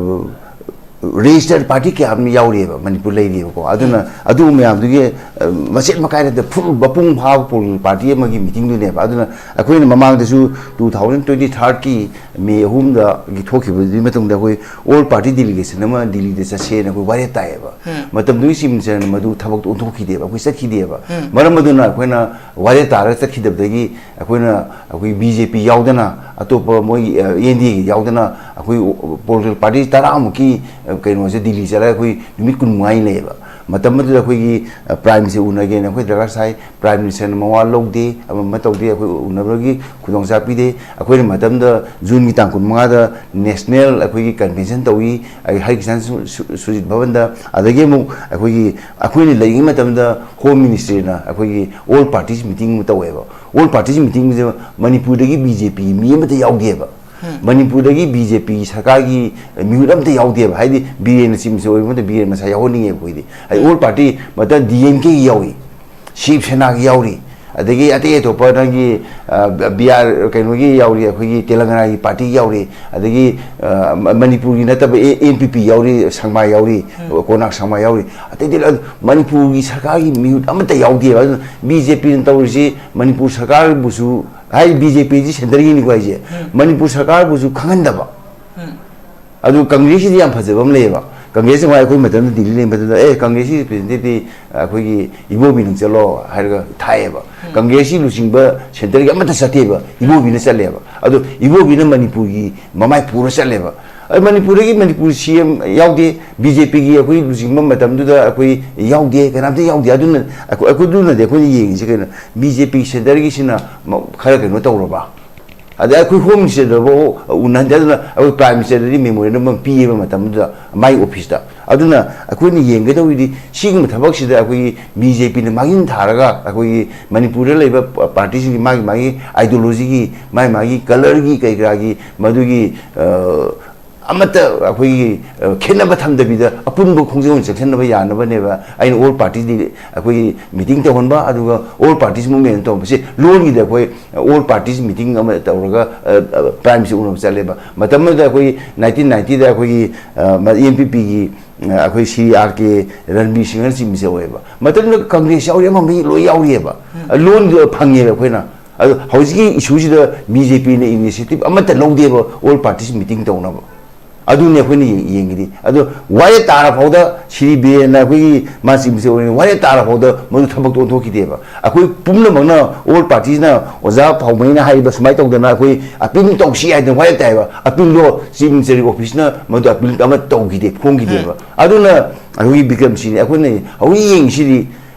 ꯔꯦꯖꯤꯁꯇꯔ ꯄꯥꯔꯇꯤ ꯀꯌꯥ ꯑꯃ ꯌꯥꯎꯔꯤꯑꯕ ꯃꯅꯤꯄꯨꯔ ꯂꯩꯔꯤꯑꯕꯀꯣ꯫ ꯑꯗꯨꯅ ꯑꯗꯨ ꯃꯌꯥꯝꯗꯨꯒꯤ, ꯑ, ꯃꯆꯦꯠ ꯃꯀꯥꯏ ꯅꯠꯇꯦ, ꯐꯨꯜ ꯃꯄꯨꯡ ꯐꯥꯕ ꯄꯣꯂꯤꯇꯤꯀꯦꯜ ꯄꯥꯔꯇꯤ ꯑꯃꯒꯤ ꯃꯤꯇꯤꯡꯗꯨꯅꯦꯕ꯫ ꯑꯗꯨꯅ ꯑꯩꯈꯣꯏꯅ ꯃꯃꯥꯡꯗꯁꯨ two thousand twenty thirdꯀꯤ ꯃꯦ ꯑꯍꯨꯝꯗꯒꯤ ꯊꯣꯛꯈꯤꯕꯗꯨꯒꯤ ꯃꯇꯨꯡꯗ ꯑꯩꯈꯣꯏ ꯑꯣꯜ ꯄꯥꯔꯇꯤ ꯗꯦꯂꯤꯒꯦꯁꯟ ꯑꯃ ꯗꯤꯜꯂꯤꯗ ꯆꯠꯁꯦꯅ ꯑꯩꯈꯣꯏ ꯋꯥꯔꯦꯞ ꯇꯥꯏꯌꯦꯕ꯫ ꯎꯝ꯫ ꯃꯇꯝꯗꯨꯒꯤ ꯆꯤꯐ ꯃꯤꯅꯤꯁꯇꯔꯅ ꯃꯗꯨ ꯊꯕꯛꯇꯣ ꯑꯣꯟꯊꯣꯛꯈꯤꯗꯦꯕ, ꯑꯩꯈꯣꯏ ꯆꯠꯈꯤꯗꯦꯕ꯫ ꯎꯝ꯫ ꯃꯔꯝ ꯑꯗꯨꯅ ꯑꯩꯈꯣꯏꯅ ꯋꯥꯔꯦꯞ ꯇꯥꯔꯒ ꯆꯠꯈꯤꯗꯕꯗꯒꯤ ꯑꯩꯈꯣꯏꯅ, ꯑꯩꯈꯣꯏ ꯕꯤ ꯖꯦ ꯄꯤ ꯌꯥꯎꯗꯅ, ꯑꯇꯣꯞꯄ ꯃꯣꯏ, ꯑ, ꯑꯦꯟ ꯗꯤ ꯑꯦ ꯌꯥꯎꯗꯅ ꯑꯩꯈꯣꯏ ꯄꯣꯂꯤꯇꯤꯀꯦꯜ ꯄꯥꯔꯇꯤ ꯇꯔꯥꯃꯨꯛꯀꯤ, ꯑ, ꯀꯩꯅꯣꯁꯦ ꯗꯤꯜꯂꯤ ꯆꯠꯂꯒ ꯑꯩꯈꯣꯏ ꯅꯨꯃꯤꯠ ꯀꯨꯟꯃꯉꯥ ꯂꯩꯌꯦꯕ꯫ ꯃꯇꯝ ꯑꯗꯨꯗ ꯑꯩꯈꯣꯏꯒꯤ, ꯑ, ꯄ꯭ꯔꯥꯏꯝ ꯃꯤꯅꯤꯁꯇꯔ ꯎꯅꯒꯦꯅ ꯑꯩꯈꯣꯏ ꯗꯔꯀꯥꯔ ꯁꯥꯏ, ꯄ꯭ꯔꯥꯏꯝ ꯃꯤꯅꯤꯁꯇꯔꯅ ꯃꯋꯥ ꯂꯧꯗꯦ, ꯑꯃ ꯑꯃ ꯇꯧꯗꯦ꯫ ꯑꯩꯈꯣꯏ ꯎꯅꯕꯒꯤ ꯈꯨꯗꯣꯡꯆꯥꯕ ꯄꯤꯗꯦ꯫ ꯑꯩꯈꯣꯏꯅ ꯃꯇꯝꯗ ꯖꯨꯟꯒꯤ ꯇꯥꯡ ꯀꯨꯟꯃꯉꯥꯗ ꯅꯦꯁꯅꯦꯜ ꯑꯩꯈꯣꯏꯒꯤ ꯀꯟꯚꯦꯟꯁꯟ ꯇꯧꯏ, ꯑꯩ ꯍꯔꯤ ꯀ꯭ꯔꯤꯁꯟ ꯁꯨ-, ꯁꯨ-, ꯁꯨꯖꯤꯠ ꯚꯕꯟꯗ꯫ ꯑꯗꯒꯤ ꯑꯃꯨꯛ ꯑꯩꯈꯣꯏꯒꯤ, ꯑꯩꯈꯣꯏꯅ ꯂꯩꯔꯤꯉꯩ ꯃꯇꯝꯗ ꯍꯣꯝ ꯃꯤꯅꯤꯁꯇ꯭ꯔꯤꯅ ꯑꯩꯈꯣꯏꯒꯤ ꯑꯣꯜ ꯄꯥꯔꯇꯤꯁ ꯃꯤꯇꯤꯡ ꯑꯃ ꯇꯧꯋꯦꯕ꯫ ꯑꯣꯜ ꯄꯥꯔꯇꯤꯁ ꯃꯤꯇꯤꯡꯁꯦ ꯃꯅꯤꯄꯨꯔꯗꯒꯤ ꯕꯤ ꯖꯦ ꯄꯤ ꯃꯤ ꯑꯃꯠꯇ ꯌꯥꯎꯗꯦꯕ꯫ ꯃꯅꯤꯄꯨꯔꯗꯒꯤ ꯕꯤ ꯖꯦ ꯄꯤ ꯁꯔꯀꯥꯔꯒꯤ ꯃꯤꯍꯨꯠ ꯑꯝꯇ ꯌꯥꯎꯗꯦꯕ꯫ ꯍꯥꯏꯗꯤ ꯕꯤꯔꯦꯟꯅ ꯆꯤꯐ ꯃꯤꯅꯤꯁꯇꯔ ꯑꯣꯏꯕ ꯃꯇꯝꯗ ꯕꯤꯔꯦꯟ ꯃꯁꯥ ꯌꯥꯎꯍꯟꯅꯤꯡꯉꯦꯕ ꯑꯩꯈꯣꯏꯗꯤ꯫ ꯍꯥꯏꯗꯤ ꯑꯣꯜ ꯄꯥꯔꯇꯤ ꯃꯇꯝ ꯗꯤ ꯑꯦꯝ ꯀꯦꯒꯤ ꯌꯥꯎꯔꯤ, ꯁꯤꯕ ꯁꯦꯅꯥꯒꯤ ꯌꯥꯎꯔꯤ, ꯑꯗꯒꯤ ꯑꯇꯩ ꯑꯇꯣꯞꯄ ꯅꯪꯒꯤ, ꯑ, ꯕꯤ ꯑꯥꯔ ꯀꯩꯅꯣꯒꯤ ꯌꯥꯎꯔꯤ, ꯑꯩꯈꯣꯏꯒꯤ ꯇꯦꯂꯪꯒꯅꯥꯒꯤ ꯄꯥꯔꯇꯤ ꯌꯥꯎꯔꯤ, ꯑꯗꯒꯤ, ꯑ, ꯃ-, ꯃꯅꯤꯄꯨꯔꯒꯤ ꯅꯠꯇꯕ ꯑꯦ-, ꯑꯦꯟ ꯄꯤ ꯄꯤ ꯌꯥꯎꯔꯤ, ꯁꯪꯃꯥ ꯌꯥꯎꯔꯤ, ꯎꯝ꯫ ꯀꯣꯅꯥꯛ ꯁꯪꯃꯥ ꯌꯥꯎꯔꯤ꯫ ꯑꯇꯩꯗꯤ ꯂꯣꯏ-, ꯃꯅꯤꯄꯨꯔꯒꯤ ꯁꯔꯀꯥꯔꯒꯤ ꯃꯤꯍꯨꯠ ꯑꯃꯠꯇ ꯌꯥꯎꯗꯦꯕ꯫ ꯑꯗꯨꯅ ꯕꯤ ꯖꯦ ꯄꯤꯅ ꯇꯧꯔꯤꯁꯤ ꯃꯅꯤꯄꯨꯔ ꯁꯔꯀꯥꯔꯕꯨꯁꯨ, ꯍꯥꯏ, ꯕꯤ ꯖꯦ ꯄꯤꯁꯤ ꯁꯦꯟꯇꯔꯒꯤꯅꯤꯀꯣ ꯍꯥꯏꯁꯦ, ꯎꯝ꯫ ꯃꯅꯤꯄꯨꯔ ꯁꯔꯀꯥꯔꯕꯨꯁꯨ ꯈꯪꯍꯟꯗꯕ꯫ ꯎꯝ꯫ ꯑꯗꯨ ꯀꯪꯒ꯭ꯔꯦꯁꯀꯤꯗꯤ ꯌꯥꯝ ꯐꯖꯕ ꯑꯃ ꯂꯩꯌꯦꯕ꯫ ꯀꯪꯒ꯭ꯔꯦꯁꯁꯤ ꯉꯥꯏ ꯑꯩꯈꯣꯏ ꯃꯇꯝꯗ ꯗꯤꯜꯂꯤ ꯂꯩ ꯃꯇꯝꯗ, "ꯑꯦ, ꯀꯪꯒ꯭ꯔꯦꯁꯀꯤ ꯔꯤꯄ꯭ꯔꯦꯖꯦꯟꯇꯦꯇꯤꯚꯇꯤ ꯑꯩꯈꯣꯏꯒꯤ ꯏꯕꯣꯕꯤ ꯅꯪ ꯆꯠꯂꯣ" ꯍꯥꯏꯔꯒ ꯊꯥꯏꯌꯦꯕ꯫ ꯎꯝ꯫ ꯀꯪꯒ꯭ꯔꯦꯁꯀꯤ ꯂꯨꯆꯤꯡꯕ ꯁꯦꯟꯇꯔꯒꯤ ꯑꯃꯠꯇ ꯆꯠꯇꯦꯕ, ꯏꯕꯣꯕꯤꯅ ꯆꯠꯂꯦꯕ꯫ ꯑꯗꯣ ꯏꯕꯣꯕꯤꯅ ꯃꯅꯤꯄꯨꯔꯒꯤ ꯃꯃꯥꯏ ꯄꯨꯔ ꯆꯠꯂꯦꯕ꯫ ꯑꯗꯣ ꯃꯅꯤꯄꯨꯔꯗꯒꯤ ꯃꯅꯤꯄꯨꯔ ꯁꯤ ꯑꯦꯝ ꯌꯥꯎꯗꯦ, ꯕꯤ ꯖꯦ ꯄꯤꯒꯤ ꯑꯩꯈꯣꯏ ꯂꯨꯆꯤꯡꯕ ꯃꯇꯝꯗꯨꯗ ꯑꯩꯈꯣꯏ ꯌꯥꯎꯗꯦ, ꯀꯅꯥꯝꯇ ꯌꯥꯎꯗꯦ꯫ ꯑꯗꯨꯅ ꯑꯩꯈꯣꯏ, ꯑꯗꯨꯅꯗꯤ ꯑꯩꯈꯣꯏꯅ ꯌꯦꯡꯉꯤꯁꯦ ꯀꯩꯅꯣ, ꯕꯤ ꯖꯦ ꯄꯤ ꯁꯦꯟꯇꯔꯒꯤꯁꯤꯅ ꯃ-, ꯈꯔ ꯀꯩꯅꯣ ꯇꯧꯔꯕ? ꯑꯗꯩ ꯑꯩꯈꯣꯏ ꯍꯣꯝ ꯃꯤꯅꯤꯁꯇꯔꯗꯐꯥꯎ ꯎꯅꯍꯟꯗꯦ꯫ ꯑꯗꯨꯅ ꯑꯩꯈꯣꯏ ꯄ꯭ꯔꯥꯏꯝ ꯃꯤꯅꯤꯁꯇꯔꯗꯗꯤ ꯃꯦꯃꯣꯔꯦꯟꯗꯝ ꯑꯃ ꯄꯤꯌꯦꯕ ꯃꯇꯝꯗꯨꯗ ꯃꯥꯒꯤ ꯑꯣꯐꯤꯁꯇ꯫ ꯑꯗꯨꯅ ꯑꯩꯈꯣꯏꯅ ꯌꯦꯡꯒꯗꯧꯔꯤꯗꯤ ꯁꯤꯒꯨꯝꯕ ꯊꯕꯛꯁꯤꯗ ꯑꯩꯈꯣꯏꯒꯤ ꯕꯤ ꯖꯦ ꯄꯤꯅ ꯃꯥꯡꯖꯤꯟ ꯊꯥꯔꯒ ꯑꯩꯈꯣꯏꯒꯤ ꯃꯅꯤꯄꯨꯔꯗ ꯂꯩꯕ ꯄ-, ꯄꯥꯔꯇꯤꯁꯤꯡꯒꯤ ꯃꯥꯒꯤ ꯃꯥꯒꯤ ꯑꯥꯏꯗꯤꯌꯣꯂꯣꯖꯤꯒꯤ, ꯃꯥꯒꯤ ꯃꯥꯒꯤ ꯀꯂꯔꯒꯤ ꯀꯩ ꯀꯔꯥꯒꯤ ꯃꯗꯨꯒꯤ, ꯑ, ꯑꯃꯠꯇ ꯑꯩꯈꯣꯏꯒꯤ, ꯑ, ꯈꯦꯠꯅꯕ ꯊꯝꯗꯕꯤꯗ ꯑꯄꯨꯟꯕ ꯈꯣꯡꯖꯦꯜ ꯑꯣꯏꯅ ꯆꯠꯁꯤꯟꯅꯕ ꯌꯥꯅꯕꯅꯦꯕ ꯑꯩꯅ ꯑꯣꯜ ꯄꯥꯔꯇꯤꯁ ꯑꯩꯈꯣꯏꯒꯤ ꯃꯤꯇꯤꯡ ꯇꯧꯍꯟꯕ, ꯑꯗꯨꯒ ꯑꯣꯜ ꯄꯥꯔꯇꯤꯁ ꯃꯨꯚꯃꯦꯟ ꯇꯧꯍꯟꯕꯁꯦ꯫ ꯂꯣꯟꯒꯤꯗ ꯑꯩꯈꯣꯏ ꯑꯣꯜ ꯄꯥꯔꯇꯤꯁ ꯃꯤꯇꯤꯡ ꯑꯃ ꯇꯧꯔꯒ, ꯑ, ꯑ, ꯄ꯭ꯔꯥꯏꯝ ꯃꯤꯅꯤꯁꯇꯔ ꯎꯅꯕ ꯆꯠꯂꯦꯕ꯫ ꯃꯇꯝ ꯑꯃꯗ ꯑꯩꯈꯣꯏ ꯅꯥꯏꯟꯇꯤꯟ ꯅꯥꯏꯟꯇꯤꯗ ꯑꯩꯈꯣꯏꯒꯤ, ꯑ, ꯃ-, ꯑꯦꯟ ꯄꯤ ꯄꯤꯒꯤ, ꯑ, ꯑꯩꯈꯣꯏ ꯁ꯭ꯔꯤ ꯑꯥꯔ ꯀꯦ ꯔꯟꯕꯤꯔ ꯁꯤꯡꯍꯅ ꯆꯤꯐ ꯃꯤꯅꯤꯁꯇꯔ ꯑꯣꯏꯌꯦꯕ꯫ ꯃꯇꯝꯗꯨꯗ ꯀꯪꯒ꯭ꯔꯦꯁ ꯌꯥꯎꯔꯤ, ꯑꯃ ꯃꯤ ꯂꯣꯏ ꯌꯥꯎꯔꯤꯑꯕ꯫ ꯎꯝ꯫ ꯑ, ꯂꯣꯟꯗꯣ ꯐꯪꯉꯦꯕ ꯑꯩꯈꯣꯏꯅ꯫ ꯑꯗꯣ ꯍꯧꯖꯤꯛꯀꯤ ꯏꯁꯨꯁꯤꯗ ꯕꯤ ꯖꯦ ꯄꯤꯅ ꯏꯅꯤꯁꯤꯌꯦꯇꯤꯚ ꯑꯃꯠꯇ ꯂꯧꯗꯦꯕ ꯑꯣꯜ ꯄꯥꯔꯇꯤꯁ ꯃꯤꯇꯤꯡ ꯇꯧꯅꯕ꯫ ꯑꯗꯨꯅꯤ ꯑꯩꯈꯣꯏꯅ ꯌꯦꯡ-, ꯌꯦꯡꯉꯤꯗꯤ꯫ ꯑꯗꯣ ꯋꯥꯌꯦꯠ ꯇꯥꯔ ꯐꯥꯎꯗ ꯁ꯭ꯔꯤ ꯕꯤꯔꯦꯟꯅ ꯑꯩꯈꯣꯏꯒꯤ ꯃꯥ ꯆꯤꯐ ꯃꯤꯅꯤꯁꯇꯔ ꯑꯣꯏꯔꯤꯉꯩ ꯋꯥꯌꯦꯠ ꯇꯥꯔ ꯐꯥꯎꯗ ꯃꯗꯨ ꯊꯕꯛꯇꯣ ꯑꯣꯟꯊꯣꯛꯈꯤꯗꯦꯕ꯫ ꯑꯩꯈꯣꯏ ꯄꯨꯝꯅꯃꯛꯅ ꯑꯣꯜ ꯄꯥꯔꯇꯤꯁꯅ ꯑꯣꯖꯥ ꯐꯥꯎꯃꯩꯅ ꯍꯥꯏꯔꯤꯕ ꯁꯨꯃꯥꯏꯅ ꯇꯧꯗꯅ ꯑꯩꯈꯣꯏ ꯑꯄꯤꯜ ꯇꯧꯁꯤ ꯍꯥꯏꯗꯅ ꯋꯥꯌꯦꯠ ꯇꯥꯏꯕ꯫ ꯑꯄꯤꯜꯗꯣ ꯆꯤꯐ ꯃꯤꯅꯤꯁꯇꯔꯒꯤ ꯑꯣꯐꯤꯁꯅ ꯃꯗꯨ ꯑꯄꯤꯜ ꯑꯃ ꯇꯧꯈꯤꯗꯦ, ꯐꯣꯡꯈꯤꯗꯦꯕ꯫ ꯎꯝ꯫ ꯑꯗꯨꯅ ꯑꯩꯈꯣꯏꯒꯤ ꯕꯤꯀ꯭ꯔꯝꯁꯤꯅꯤ ꯑꯩꯈꯣꯏꯅ ꯍꯧꯖꯤꯛ ꯌꯦꯡꯉꯤꯁꯤꯗꯤ,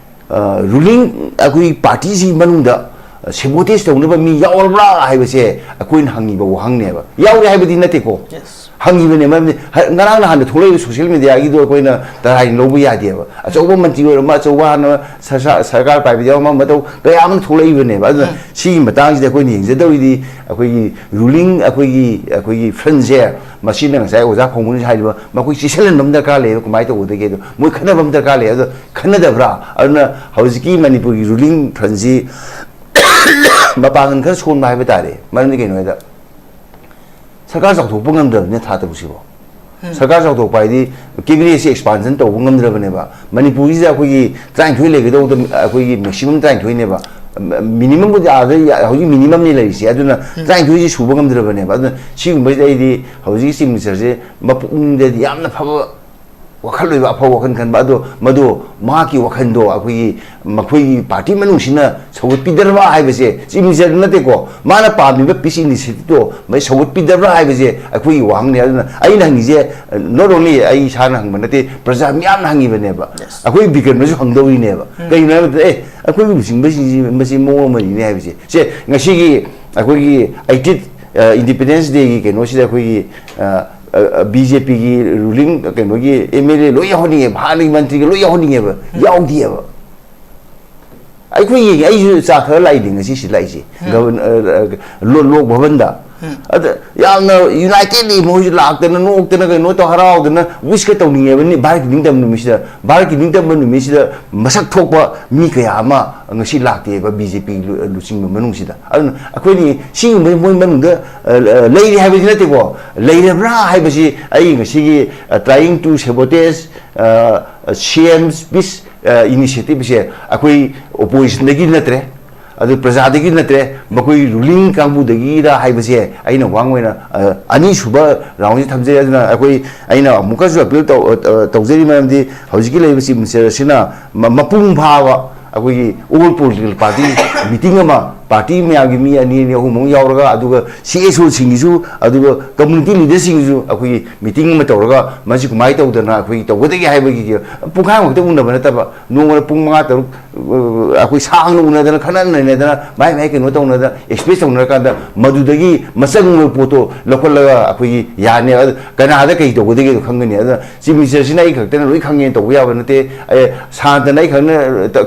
ꯑ, ꯔꯨꯂꯤꯡ ꯑꯩꯈꯣꯏꯒꯤ ꯄꯥꯔꯇꯤꯁꯤꯒꯤ ꯃꯅꯨꯡꯗ ꯁꯦꯕꯣꯇꯦꯖ ꯇꯧꯅꯕ ꯃꯤ ꯌꯥꯎꯔꯕ꯭ꯔꯥ ꯍꯥꯏꯕꯁꯦ ꯑꯩꯈꯣꯏꯅ ꯍꯪꯉꯤꯕ ꯋꯥꯍꯪꯅꯦꯕ꯫ ꯌꯥꯎꯔꯦ ꯍꯥꯏꯕꯗꯤ ꯅꯠꯇꯦꯀꯣ꯫ Yes. ꯍꯪꯉꯤꯕꯅꯦ꯫ ꯃꯔꯝꯗꯤ ꯍ- ꯉꯔꯥꯡ ꯅꯍꯥꯟꯗ ꯊꯣꯛꯂꯛꯏꯕ ꯁꯣꯁꯤꯌꯦꯜ ꯃꯦꯗꯤꯌꯥꯒꯤꯗꯣ ꯑꯩꯈꯣꯏꯅ ꯇꯔꯥꯏꯅ ꯂꯧꯕ ꯌꯥꯗꯦꯕ꯫ ꯑꯆꯧꯕ ꯃꯟꯇ꯭ꯔꯤ ꯑꯣꯏꯔꯝꯕ, ꯑꯆꯧꯕ ꯍꯥꯟꯅ ꯁꯔꯁꯥ- ꯁꯔꯀꯥꯔ ꯄꯥꯏꯕꯗ ꯌꯥꯎꯔꯝꯕ ꯃꯇꯧ ꯀꯌꯥ ꯑꯃ ꯊꯣꯛꯂꯛꯏꯕꯅꯦꯕ꯫ ꯑꯗꯨꯅ ꯁꯤꯒꯤ ꯃꯇꯥꯡꯁꯤꯗ ꯑꯩꯈꯣꯏꯅ ꯌꯦꯡꯖꯗꯧꯔꯤꯗꯤ ꯑꯩꯈꯣꯏꯒꯤ ꯔꯨꯂꯤꯡ, ꯑꯩꯈꯣꯏꯒꯤ ꯑꯩꯈꯣꯏꯒꯤ ꯐ꯭ꯔꯟꯁꯦ, ꯃꯁꯤꯅ ꯉꯁꯥꯏ ꯑꯣꯖꯥ ꯐꯧꯃꯨꯅꯁꯨ ꯍꯥꯏꯔꯤꯕ, ꯃꯈꯣꯏ ꯆꯦꯁꯤꯜꯍꯟꯕ ꯑꯃ ꯗꯔꯀꯥꯔ ꯂꯩꯌꯦꯕ꯫ ꯀꯃꯥꯏꯅ ꯇꯧꯒꯗꯒꯦ? ꯑꯗꯣ ꯃꯣꯏ ꯈꯟꯅꯕ ꯑꯃ ꯗꯔꯀꯥꯔ ꯂꯩ꯫ ꯑꯗꯣ ꯈꯟꯅꯗꯕ꯭ꯔꯥ? ꯑꯗꯨꯅ ꯍꯧꯖꯤꯛꯀꯤ ꯃꯅꯤꯄꯨꯔꯒꯤ ꯔꯨꯂꯤꯡ ꯐ꯭ꯔꯟꯁꯤ ꯃꯄꯥꯡꯒꯜ ꯈꯔ ꯁꯣꯟꯕ ꯍꯥꯏꯕ ꯇꯥꯔꯦ꯫ ꯃꯔꯝꯗꯤ ꯀꯩꯅꯣ ꯍꯥꯏꯗ, ꯁꯔꯀꯥꯔ ꯆꯥꯎꯊꯣꯛꯄ ꯉꯝꯗ꯭ꯔꯕꯅꯤꯅ ꯊꯥ ꯇꯔꯨꯛꯁꯤꯕꯣ꯫ ꯁꯔꯀꯥꯔ ꯆꯥꯎꯊꯣꯛꯄ ꯍꯥꯏꯗꯤ ꯀꯦꯕꯤꯅꯦꯠꯁꯤ ꯑꯦꯛꯁꯄꯥꯟꯁꯟ ꯇꯧꯕ ꯉꯝꯗ꯭ꯔꯕꯅꯦꯕ꯫ ꯃꯅꯤꯄꯨꯔꯁꯤꯗ ꯑꯩꯈꯣꯏꯒꯤ ꯇꯔꯥꯅꯤꯊꯣꯏ ꯂꯩꯒꯗꯧꯕꯗ ꯑꯩꯈꯣꯏꯒꯤ ꯃꯦꯛꯁꯤꯃꯝ ꯇꯔꯥꯅꯤꯊꯣꯏꯅꯦꯕ꯫ ꯃꯤꯅꯤꯃꯝꯕꯨꯗꯤ ꯑꯥꯗ ꯌꯥ- ꯍꯧꯖꯤꯛ ꯃꯤꯅꯤꯃꯝꯅꯤ ꯂꯩꯔꯤꯁꯦ꯫ ꯑꯗꯨꯅ ꯇꯔꯥꯅꯤꯊꯣꯏꯁꯤ ꯁꯨꯕ ꯉꯝꯗ꯭ꯔꯕꯅꯦꯕ꯫ ꯑꯗꯨꯅ ꯁꯤꯒꯨꯝꯕꯁꯤꯗ ꯑꯩꯗꯤ ꯍꯧꯖꯤꯛ ꯆꯤꯐ ꯃꯤꯅꯤꯁꯇꯔꯁꯦ ꯃꯄꯨꯛꯅꯤꯡꯗꯗꯤ ꯌꯥꯝꯅ ꯐꯕ ꯋꯥꯈꯜ ꯑꯣꯏꯕ, ꯑꯐꯕ ꯋꯥꯈꯜ ꯈꯟꯕ, ꯑꯗꯣ ꯃꯗꯣ ꯃꯍꯥꯛꯀꯤ ꯋꯥꯈꯜꯗꯣ ꯑꯩꯈꯣꯏꯒꯤ ꯃꯈꯣꯏꯒꯤ ꯄꯥꯔꯇꯤ ꯃꯅꯨꯡꯁꯤꯅ ꯁꯧꯒꯠꯄꯤꯗ꯭ꯔꯕ ꯍꯥꯏꯕꯁꯦ ꯆꯤꯐ ꯃꯤꯅꯤꯁꯇꯔ ꯅꯠꯇꯦꯀꯣ, ꯃꯥꯅ ꯄꯥꯝꯃꯤꯕ ꯄꯤꯁ ꯏꯅꯤꯁꯤꯌꯦꯇꯤꯚꯇꯣ ꯃꯁꯤ ꯁꯧꯒꯠꯄꯤꯗ꯭ꯔꯕ ꯍꯥꯏꯕꯁꯦ ꯑꯩꯈꯣꯏꯒꯤ ꯋꯥꯍꯪꯅꯤ꯫ ꯑꯗꯨꯅ ꯑꯩꯅ ꯍꯪꯉꯤꯁꯦ, not only ꯑꯩ ꯏꯁꯥꯅ ꯍꯪꯕ ꯅꯠꯇꯦ, ꯄ꯭ꯔꯖꯥ ꯃꯤꯌꯥꯝꯅ ꯍꯪꯉꯤꯕꯅꯦꯕ꯫ Yes. ꯑꯩꯈꯣꯏ ꯕꯤꯀ꯭ꯔꯝꯅꯁꯨ ꯍꯪꯗꯧꯔꯤꯅꯦꯕ꯫ ꯀꯩꯒꯤꯅꯣ ꯍꯥꯏꯕꯗ, ꯑꯦ, ꯑꯩꯈꯣꯏꯒꯤ ꯂꯨꯆꯤꯡꯕꯁꯤꯡꯁꯤ ꯃꯁꯤ ꯃꯑꯣꯡ ꯑꯃꯅꯤꯅꯦ ꯍꯥꯏꯕꯁꯦ꯫ ꯁꯦ, ꯉꯁꯤꯒꯤ ꯑꯩꯈꯣꯏꯒꯤ ꯑꯩꯇꯤꯟ ꯏꯟꯗꯤꯄꯦꯟꯗꯦꯟꯁ ꯗꯦꯒꯤ ꯀꯩꯅꯣꯁꯤꯗ ꯑꯩꯈꯣꯏꯒꯤ ꯕꯤ ꯖꯦ ꯄꯤꯒꯤ ꯔꯨꯂꯤꯡ ꯀꯩꯅꯣꯒꯤ ꯑꯦꯝ ꯑꯦꯜ ꯑꯦ ꯂꯣꯏ ꯌꯥꯎꯍꯟꯅꯤꯡꯉꯦꯕ, ꯍꯥꯟꯅꯒꯤ ꯃꯟꯇ꯭ꯔꯤꯒ ꯂꯣꯏ ꯌꯥꯎꯍꯟꯅꯤꯡꯉꯦꯕ꯫ ꯌꯥꯎꯗꯦꯕ꯫ ꯑꯩꯈꯣꯏ ꯌꯦꯡꯉꯦ, ꯑꯩꯁꯨ ꯆꯥ ꯊꯛꯑ ꯂꯥꯛꯏꯅꯦ ꯉꯁꯤꯁꯤ ꯂꯥꯛꯏꯁꯦ꯫ ꯒꯕꯔꯟ-, ꯑ, ꯑ, ꯂꯣ-, ꯂꯣꯛ ꯚꯕꯟꯗ꯫ ꯑꯗ ꯌꯥꯝꯅ ꯌꯨꯅꯥꯏꯇꯦꯗꯂꯤ ꯃꯈꯣꯏꯁꯨ ꯂꯥꯛꯇꯅ, ꯅꯣꯛꯇꯅ, ꯀꯩꯅꯣ ꯇꯧ, ꯍꯔꯥꯎꯗꯅ ꯋꯤꯁꯀ ꯇꯧꯅꯤꯡꯉꯦꯕ꯫ ꯅꯤ-, ꯚꯥꯔꯠꯀꯤ ꯅꯤꯡꯇꯝꯕ ꯅꯨꯃꯤꯠꯁꯤꯗ, ꯚꯥꯔꯠꯀꯤ ꯅꯤꯡꯇꯝꯕ ꯅꯨꯃꯤꯠꯁꯤꯗ ꯃꯁꯛ ꯊꯣꯛꯄ ꯃꯤ ꯀꯌꯥ ꯑꯃ ꯉꯁꯤ ꯂꯥꯛꯇꯦꯕ ꯕꯤ ꯖꯦ ꯄꯤ ꯂꯨ-, ꯂꯨꯆꯤꯡꯕ ꯃꯅꯨꯡꯁꯤꯗ꯫ ꯑꯗꯨꯅ ꯑꯩꯈꯣꯏꯅꯤ ꯁꯤꯒꯨꯝꯕ ꯃꯣꯏ ꯃꯅꯨꯡꯗ, ꯑ, ꯑ, ꯂꯩꯔꯤ ꯍꯥꯏꯕꯗꯤ ꯅꯠꯇꯦꯀꯣ, ꯂꯩꯔꯕ꯭ꯔꯥ ꯍꯥꯏꯕꯁꯤ ꯑꯩ ꯉꯁꯤꯒꯤ, ꯑ, trying to sabotage, ꯑ, ꯁꯤ ꯑꯦꯝ ꯄꯤꯁ, ꯑ, ꯏꯅꯤꯁꯤꯌꯦꯇꯤꯚꯁꯦ ꯑꯩꯈꯣꯏ ꯑꯣꯄꯣꯖꯤꯁꯟꯗꯒꯤ ꯅꯠꯇ꯭ꯔꯦ, ꯑꯗꯨ ꯄ꯭ꯔꯖꯥꯗꯒꯤ ꯅꯠꯇ꯭ꯔꯦ, ꯃꯈꯣꯏ ꯔꯨꯂꯤꯡ ꯀꯥꯡꯕꯨꯗꯒꯤꯔ ꯍꯥꯏꯕꯁꯦ ꯑꯩꯅ ꯋꯥꯡ ꯑꯣꯏꯅ, ꯑ, ꯑꯅꯤꯁꯨꯕ ꯔꯥꯎꯟꯁꯤ ꯊꯝꯖꯩ꯫ ꯑꯗꯨꯅ ꯑꯩꯈꯣꯏ, ꯑꯩꯅ ꯑꯃꯨꯛꯀꯁꯨ ꯑꯄꯤꯜ ꯇꯧ-, ꯑ, ꯇꯧꯖꯔꯤ, ꯃꯔꯝꯗꯤ ꯍꯧꯖꯤꯛꯀꯤ ꯂꯩꯔꯤꯕ ꯆꯤꯐ ꯃꯤꯅꯤꯁꯇꯔ ꯑꯁꯤꯅ ꯃ-, ꯃꯄꯨꯡ ꯐꯥꯕ ꯑꯩꯈꯣꯏꯒꯤ ꯑꯣꯜ ꯄꯣꯂꯤꯇꯤꯀꯦꯜ ꯄꯥꯔꯇꯤ ꯃꯤꯇꯤꯡ ꯑꯃ ꯄꯥꯔꯇꯤ ꯃꯌꯥꯝꯒꯤ ꯃꯤ ꯑꯅꯤ ꯑꯅꯤ ꯑꯍꯨꯝ ꯑꯃ ꯌꯥꯎꯔꯒ, ꯑꯗꯨꯒ ꯁꯤ ꯑꯦꯁ ꯑꯣꯁꯤꯡꯒꯤꯁꯨ, ꯑꯗꯨꯒ ꯀꯝꯃꯨꯅꯤꯇꯤ ꯂꯤꯗꯔꯁꯤꯡꯒꯤꯁꯨ ꯑꯩꯈꯣꯏꯒꯤ ꯃꯤꯇꯤꯡ ꯑꯃ ꯇꯧꯔꯒ, ꯃꯁꯤ ꯀꯃꯥꯏꯅ ꯇꯧꯗꯅ ꯑꯩꯈꯣꯏꯒꯤ ꯇꯧꯒꯗꯒꯦ ꯍꯥꯏꯕꯒꯤ ꯄꯨꯡꯈꯥꯏꯃꯨꯛꯇ ꯎꯅꯕ ꯅꯠꯇꯕ, ꯅꯣꯡꯃꯗ ꯄꯨꯡ ꯃꯉꯥ ꯇꯔꯨꯛ, ꯑ, ꯑꯩꯈꯣꯏ ꯁꯥꯡꯅ ꯎꯅꯗꯅ, ꯈꯟꯅ ꯅꯩꯅꯗꯅ, ꯃꯥꯏ ꯃꯥꯏ ꯀꯩꯅꯣ ꯇꯧꯅꯗꯅ, ꯑꯦꯛꯁꯄ꯭ꯔꯦꯁ ꯇꯧꯅꯔꯀꯥꯟꯗ, ꯃꯗꯨꯗꯒꯤ ꯃꯆꯪ ꯑꯣꯏꯕ ꯄꯣꯠꯇꯣ ꯂꯧꯈꯠꯂꯒ ꯑꯩꯈꯣꯏꯒꯤ ꯌꯥꯅꯦꯕ꯫ ꯑꯗꯨ ꯀꯅꯥꯗ ꯀꯩ ꯇꯧꯒꯗꯒꯦꯗꯣ ꯈꯪꯒꯅꯤ꯫ ꯑꯗꯨꯅ ꯆꯤꯐ ꯃꯤꯅꯤꯁꯇꯔꯁꯤꯅ ꯑꯩ ꯈꯛꯇꯅ ꯂꯣꯏ ꯈꯪꯉꯦꯅ ꯇꯧꯕ ꯌꯥꯕ ꯅꯠꯇꯦ꯫ ꯑꯦ, ꯁꯥꯟꯇꯅ ꯑꯩ ꯈꯛꯅ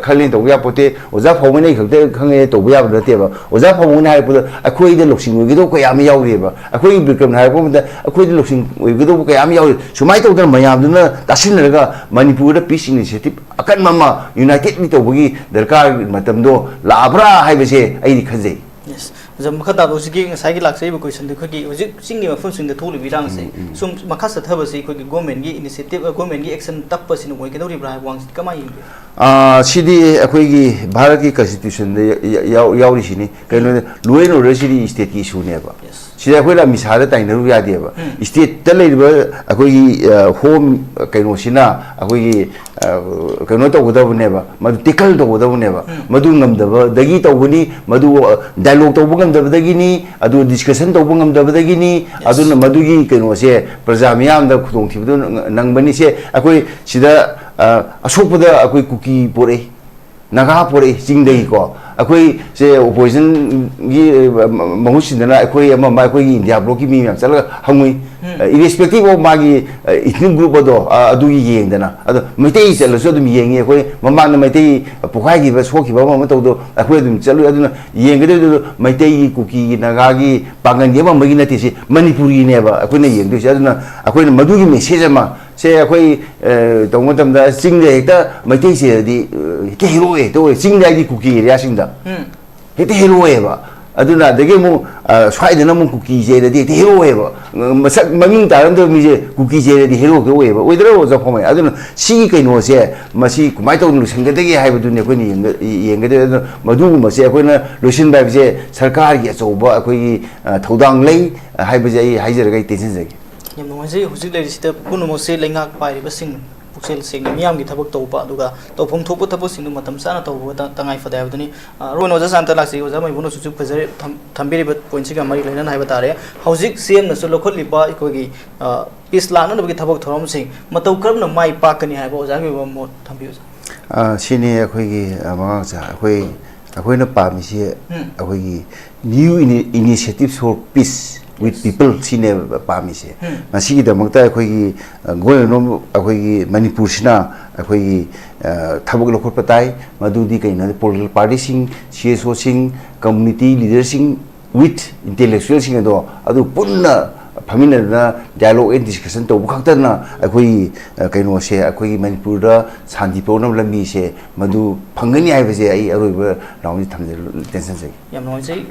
ꯈꯜꯂꯦꯅ ꯇꯧꯕ ꯌꯥꯕ ꯄꯣꯠꯇꯦ꯫ ꯑꯣꯖꯥ ꯐꯥꯎꯕꯅ ꯑꯩ ꯈꯛꯇ ꯈꯪꯉꯦ ꯇꯧꯕ ꯌꯥꯕ ꯅꯠꯇꯦꯕ꯫ ꯑꯣꯖꯥ ꯐꯥꯎꯕꯅ ꯍꯥꯏꯔꯛꯄꯗ ꯑꯩꯈꯣꯏꯗ ꯂꯧꯁꯤꯡ ꯑꯣꯏꯒꯗꯧꯕ ꯀꯌꯥ ꯑꯃ ꯌꯥꯎꯔꯤꯑꯕ꯫ ꯑꯩꯈꯣꯏꯒꯤ ꯕꯤꯀ꯭ꯔꯝꯅ ꯍꯥꯏꯔꯛꯄ ꯃꯇꯝꯗ ꯑꯩꯈꯣꯏꯗ ꯂꯧꯁꯤꯡ ꯑꯣꯏꯒꯗꯧꯕ ꯀꯌꯥ ꯑꯃ ꯌꯥꯎꯔꯤ꯫ ꯁꯨꯃꯥꯏꯅ ꯇꯧꯗꯅ ꯃꯌꯥꯝꯗꯨꯅ ꯇꯥꯁꯤꯟꯅꯔꯒ ꯃꯅꯤꯄꯨꯔꯗ ꯄꯤꯁ ꯏꯅꯤꯁꯤꯌꯦꯇꯤꯞ ꯑꯀꯟꯕ ꯑꯃ ꯌꯨꯅꯥꯏꯇꯦꯠꯂꯤ ꯇꯧꯕꯒꯤ ꯗꯔꯀꯥꯔ ꯃꯇꯝꯗꯣ ꯂꯥꯛꯑꯕ꯭ꯔꯥ ꯍꯥꯏꯕꯁꯦ ꯑꯩꯗꯤ ꯈꯟꯖꯩ꯫ ꯌꯦꯁ꯫ ꯑꯣꯖꯥ, ꯃꯈꯥ ꯇꯥꯕ ꯍꯧꯖꯤꯛꯀꯤ ꯉꯁꯥꯏꯒꯤ ꯂꯥꯛꯆꯔꯤꯕ ꯀꯣꯏꯁꯟꯗꯣ ꯑꯩꯈꯣꯏꯒꯤ ꯍꯧꯖꯤꯛ ꯆꯤꯡꯒꯤ ꯃꯐꯝꯁꯤꯡꯗ ꯊꯣꯛꯂꯤꯕ ꯏꯔꯥꯡꯁꯦ ꯎꯝ, ꯎꯝ꯫ ꯁꯨꯝ ꯃꯈꯥ ꯆꯠꯊꯕꯁꯤ ꯑꯩꯈꯣꯏꯒꯤ ꯒꯣꯔꯃꯦꯟꯒꯤ ꯏꯅꯤꯁꯤꯌꯦꯇꯤꯞ, ꯒꯣꯔꯃꯦꯟꯒꯤ ꯑꯦꯛꯁꯟ ꯇꯞꯄꯁꯤꯅ ꯑꯣꯏꯒꯗꯧꯔꯤꯕ꯭ꯔꯥ ꯍꯥꯏꯕ ꯋꯥꯍꯪꯁꯤꯗꯤ ꯀꯃꯥꯏꯅ ꯌꯦꯡꯕꯤꯕꯒꯦ? ꯑꯥ, ꯁꯤꯗꯤ ꯑꯩꯈꯣꯏꯒꯤ ꯚꯥꯔꯠꯀꯤ ꯀꯟꯁꯇꯤꯇ꯭ꯌꯨꯁꯟꯗ ꯌ-, ꯌꯥꯎ-, ꯌꯥꯎꯔꯤꯁꯤꯅꯤ꯫ ꯀꯩꯅꯣꯗ, ꯂꯣ ꯑꯦꯟ ꯑꯣꯔꯗꯔꯁꯤꯗꯤ ꯏꯁꯇꯦꯠꯀꯤ ꯏꯁꯨꯅꯦꯕ꯫ ꯌꯦꯁ꯫ ꯁꯤꯗ ꯑꯩꯈꯣꯏꯅ ꯑꯃꯤꯠ ꯁꯥꯍꯗ ꯇꯥꯏꯅꯔꯨ ꯌꯥꯗꯦꯕ꯫ ꯎꯝ꯫ ꯏꯁꯇꯦꯠꯇ ꯂꯩꯔꯤꯕ ꯑꯩꯈꯣꯏꯒꯤ, ꯑ, ꯍꯣꯝ ꯀꯩꯅꯣꯁꯤꯅ ꯑꯩꯈꯣꯏꯒꯤ, ꯑ, ꯀꯩꯅꯣ ꯇꯧꯒꯗꯕꯅꯦꯕ, ꯃꯗꯨ ꯇꯦꯀꯜ ꯇꯧꯒꯗꯕꯅꯦꯕ꯫ ꯎꯝ꯫ ꯃꯗꯨ ꯉꯝꯗꯕꯗꯒꯤ ꯇꯧꯕꯅꯤ, ꯃꯗꯨ, ꯑ, ꯗꯥꯏꯂꯣꯛ ꯇꯧꯕ ꯉꯝꯗꯕꯗꯒꯤꯅꯤ, ꯑꯗꯨ ꯗꯤꯁꯀꯁꯟ ꯇꯧꯕ ꯉꯝꯗꯕꯗꯒꯤꯅꯤ꯫ ꯌꯦꯁ꯫ ꯑꯗꯨꯅ ꯃꯗꯨꯒꯤ ꯀꯩꯅꯣꯁꯦ ꯄ꯭ꯔꯖꯥ ꯃꯤꯌꯥꯝꯗ ꯈꯨꯗꯣꯡꯊꯤꯕꯗꯨ ꯅꯪ-, ꯅꯪꯕꯅꯤ꯫ ꯁꯦ ꯑꯩꯈꯣꯏ ꯁꯤꯗ, ꯑ, ꯑꯁꯣꯛꯄꯗ ꯑꯩꯈꯣꯏ ꯀꯨꯀꯤ ꯄꯣꯔꯛꯏ, ꯅꯥꯒꯥ ꯄꯣꯔꯛꯏ ꯆꯤꯡꯗꯒꯤꯀꯣ꯫ ꯑꯩꯈꯣꯏ ꯁꯦ ꯑꯣꯄꯣꯖꯤꯁꯟꯒꯤ, ꯑ, ꯃꯍꯨꯠ ꯁꯤꯟꯗꯅ ꯑꯩꯈꯣꯏ ꯑꯃ ꯑꯃ ꯑꯩꯈꯣꯏꯒꯤ ꯏꯟꯗꯤꯌꯥ ꯕ꯭ꯂꯣꯛꯀꯤ ꯃꯤ ꯃꯌꯥꯝ ꯆꯠꯂꯒ ꯍꯪꯉꯨꯏ꯫ ꯎꯝ꯫ ꯑ, irrespective of ꯃꯥꯒꯤ, ꯑ, ethnic group ꯑꯗꯣ, ꯑ, ꯑꯗꯨꯒꯤ ꯌꯦꯡꯗꯅ꯫ ꯑꯗꯣ ꯃꯩꯇꯩ ꯆꯠꯂꯁꯨ ꯑꯗꯨꯝ ꯌꯦꯡꯉꯤ꯫ ꯑꯩꯈꯣꯏ ꯃꯃꯥꯡꯗ ꯃꯩꯇꯩ ꯄꯣꯛꯈꯥꯏꯈꯤꯕ, ꯁꯣꯛꯈꯤꯕ ꯑꯃ ꯑꯃ ꯇꯧꯕꯗꯣ ꯑꯩꯈꯣꯏ ꯑꯗꯨꯝ ꯆꯠꯂꯨꯏ꯫ ꯑꯗꯨꯅ ꯌꯦꯡꯒꯗꯧꯗꯨꯗꯣ ꯃꯩꯇꯩꯒꯤ, ꯀꯨꯀꯤꯒꯤ, ꯅꯥꯒꯥꯒꯤ ꯄꯥꯡꯒꯜꯒꯤ ꯑꯃ ꯑꯃꯒꯤ ꯅꯠꯇꯦ, ꯁꯤ ꯃꯅꯤꯄꯨꯔꯒꯤꯅꯦꯕ ꯑꯩꯈꯣꯏꯅ ꯌꯦꯡꯗꯣꯏꯁꯦ꯫ ꯑꯗꯨꯅ ꯑꯩꯈꯣꯏꯅ ꯃꯗꯨꯒꯤ ꯃꯦꯁꯦꯖ ꯑꯃ ꯁꯦ ꯑꯩꯈꯣꯏ, ꯑ, ꯇꯧꯕ ꯃꯇꯝꯗ ꯆꯤꯡꯗ ꯍꯦꯛꯇ ꯃꯩꯇꯩ ꯆꯦꯜꯂꯗꯤ, ꯑ, ꯍꯦꯛꯇ ꯍꯦꯔꯣ ꯍꯦꯛꯇ ꯑꯣꯏ꯫ ꯆꯤꯡꯗ ꯍꯥꯏꯗꯤ ꯀꯨꯀꯤ ꯑꯦꯔꯤꯌꯥꯁꯤꯡꯗ ꯎꯝ꯫ ꯍꯦꯛꯇ ꯍꯦꯔꯣ ꯑꯣꯏꯌꯦꯕ꯫ ꯑꯗꯨꯅ ꯑꯗꯒꯤ ꯑꯃꯨꯛ, ꯑ, ꯁ꯭ꯋꯥꯏꯗꯅ ꯑꯃꯨꯛ ꯀꯨꯀꯤ ꯆꯦꯜꯂꯗꯤ ꯍꯦꯛꯇ ꯍꯦꯔꯣ ꯑꯣꯏꯌꯦꯕ꯫ ꯃꯁꯛ ꯃꯃꯤꯡ ꯇꯥꯔꯝꯗꯕ ꯃꯤꯁꯦ ꯀꯨꯀꯤ ꯆꯦꯜꯂꯗꯤ ꯍꯦꯔꯣ ꯍꯦꯛꯇ ꯑꯣꯏꯌꯦꯕ꯫ ꯑꯣꯏꯗ꯭ꯔꯣ, ꯑꯣꯖꯥ ꯐꯥꯎꯃꯩ? ꯑꯗꯨꯅ ꯁꯤꯒꯤ ꯀꯩꯅꯣꯁꯦ ꯃꯁꯤ ꯀꯃꯥꯏꯅ ꯇꯧꯅ ꯂꯣꯏꯁꯤꯟꯒꯗꯒꯦ ꯍꯥꯏꯕꯗꯨꯅꯤ ꯑꯩꯈꯣꯏꯅ ꯌꯦꯡꯒ-, ꯌꯦꯡꯒꯗꯣꯏ꯫ ꯑꯗꯨꯅ ꯃꯗꯨꯒꯨꯝꯕꯁꯦ ꯑꯩꯈꯣꯏꯅ ꯂꯣꯏꯁꯤꯟꯕ ꯍꯥꯏꯕꯁꯦ ꯁꯔꯀꯥꯔꯒꯤ ꯑꯆꯧꯕ ꯑꯩꯈꯣꯏꯒꯤ, ꯑ, ꯊꯧꯗꯥꯡ ꯂꯩ ꯍꯥꯏꯕꯁꯦ ꯑꯩ ꯍꯥꯏꯖꯔꯒ ꯑꯩ ꯇꯦꯟꯁꯤꯟꯖꯒꯦ꯫ ꯌꯥꯝ ꯅꯨꯡꯉꯥꯏꯖꯩ꯫ ꯍꯧꯖꯤꯛ ꯂꯩꯔꯤꯁꯤꯗ ꯄꯨꯝꯅꯃꯛꯁꯦ ꯂꯩꯉꯥꯛ ꯄꯥꯏꯔꯤꯕꯁꯤꯡ, ꯄꯨꯛꯆꯦꯜ ꯁꯦꯡꯅ ꯃꯤꯌꯥꯝꯒꯤ ꯊꯕꯛ ꯇꯧꯕ, ꯑꯗꯨꯒ ꯇꯧꯐꯝ ꯊꯣꯛꯄ ꯊꯕꯛꯁꯤꯡꯗꯨ ꯃꯇꯝ ꯆꯥꯅ ꯇꯧꯕ ꯇ-, ꯇꯉꯥꯏ ꯐꯗꯦ ꯍꯥꯏꯕꯗꯨꯅꯤ꯫ ꯑ, ꯑꯔꯣꯏꯕ ꯑꯣꯖꯥ ꯁꯥꯟꯇ ꯂꯥꯛꯆꯒꯦ꯫ ꯑꯣꯖꯥ ꯃꯩꯕꯨꯅꯁꯨ ꯍꯧꯖꯤꯛ ꯐꯖꯔꯦ ꯊꯝ-, ꯊꯝꯕꯤꯔꯤꯕ ꯄꯣꯏꯟꯠꯁꯤꯒ ꯃꯔꯤ ꯂꯩꯅꯅ ꯍꯥꯏꯕ ꯇꯥꯔꯦ꯫ ꯍꯧꯖꯤꯛ ꯁꯤ ꯑꯦꯝꯅꯁꯨ ꯂꯧꯈꯠꯂꯤꯕ ꯑꯩꯈꯣꯏꯒꯤ, ꯑ, ꯄꯤꯁ ꯂꯥꯛꯅꯅꯕꯒꯤ ꯊꯕꯛ ꯊꯧꯔꯝꯁꯤꯡ ꯃꯇꯧ ꯀꯔꯝꯅ ꯃꯥꯏ ꯄꯥꯛꯀꯅꯤ ꯍꯥꯏꯕ ꯑꯣꯖꯥꯒꯤ ꯑꯣꯏꯕ ꯃꯣꯠ ꯊꯝꯕꯤꯌꯨ, ꯑꯣꯖꯥ꯫ ꯑ, ꯁꯤꯅꯤ ꯑꯩꯈꯣꯏꯒꯤ, ꯑ, ꯃꯉꯥꯡ ꯑꯣꯖꯥ, ꯑꯩꯈꯣꯏ, ꯑꯩꯈꯣꯏꯅ ꯄꯥꯝꯃꯤꯁꯤ ꯎꯝ꯫ ꯑꯩꯈꯣꯏꯒꯤ new ini-, initiative for peace with Yes. people ꯁꯤꯅꯦꯕ ꯄꯥꯝꯃꯤꯁꯦ꯫ ꯎꯝ꯫ ꯃꯁꯤꯒꯤꯗꯃꯛꯇ ꯑꯩꯈꯣꯏꯒꯤ, ꯑ, ꯒꯣꯔꯃꯦꯟ ꯑꯣꯐ ꯑꯩꯈꯣꯏꯒꯤ ꯃꯅꯤꯄꯨꯔꯁꯤꯅ ꯑꯩꯈꯣꯏꯒꯤ, ꯑ, ꯊꯕꯛ ꯂꯧꯈꯠꯄ ꯇꯥꯏ꯫ ꯃꯗꯨꯗꯤ ꯀꯩꯅꯣ ꯍꯥꯏꯗꯤ political party ꯁꯤꯡ, C S O ꯁꯤꯡ, community leader ꯁꯤꯡ with intellectual ꯁꯤꯡ ꯑꯗꯣ ꯑꯗꯨ ꯄꯨꯟꯅ ꯐꯝꯃꯤꯟꯅꯗꯅ dialogue and discussion ꯇꯧꯕ ꯈꯛꯇꯅ ꯑꯩꯈꯣꯏꯒꯤ, ꯑ, ꯀꯩꯅꯣꯁꯦ, ꯑꯩꯈꯣꯏꯒꯤ ꯃꯅꯤꯄꯨꯔꯗ ꯁꯥꯟꯇꯤ ꯄꯨꯔꯛꯅꯕ ꯂꯝꯕꯤꯁꯦ ꯃꯗꯨ ꯐꯪꯒꯅꯤ ꯍꯥꯏꯕꯁꯦ ꯑꯩ ꯑꯔꯣꯏꯕ round ꯁꯤ ꯊꯝꯖ-, ꯇꯦꯟꯁꯟꯖꯒꯦ꯫ ꯌꯥꯝ ꯅꯨꯡꯉꯥꯏꯖꯩ꯫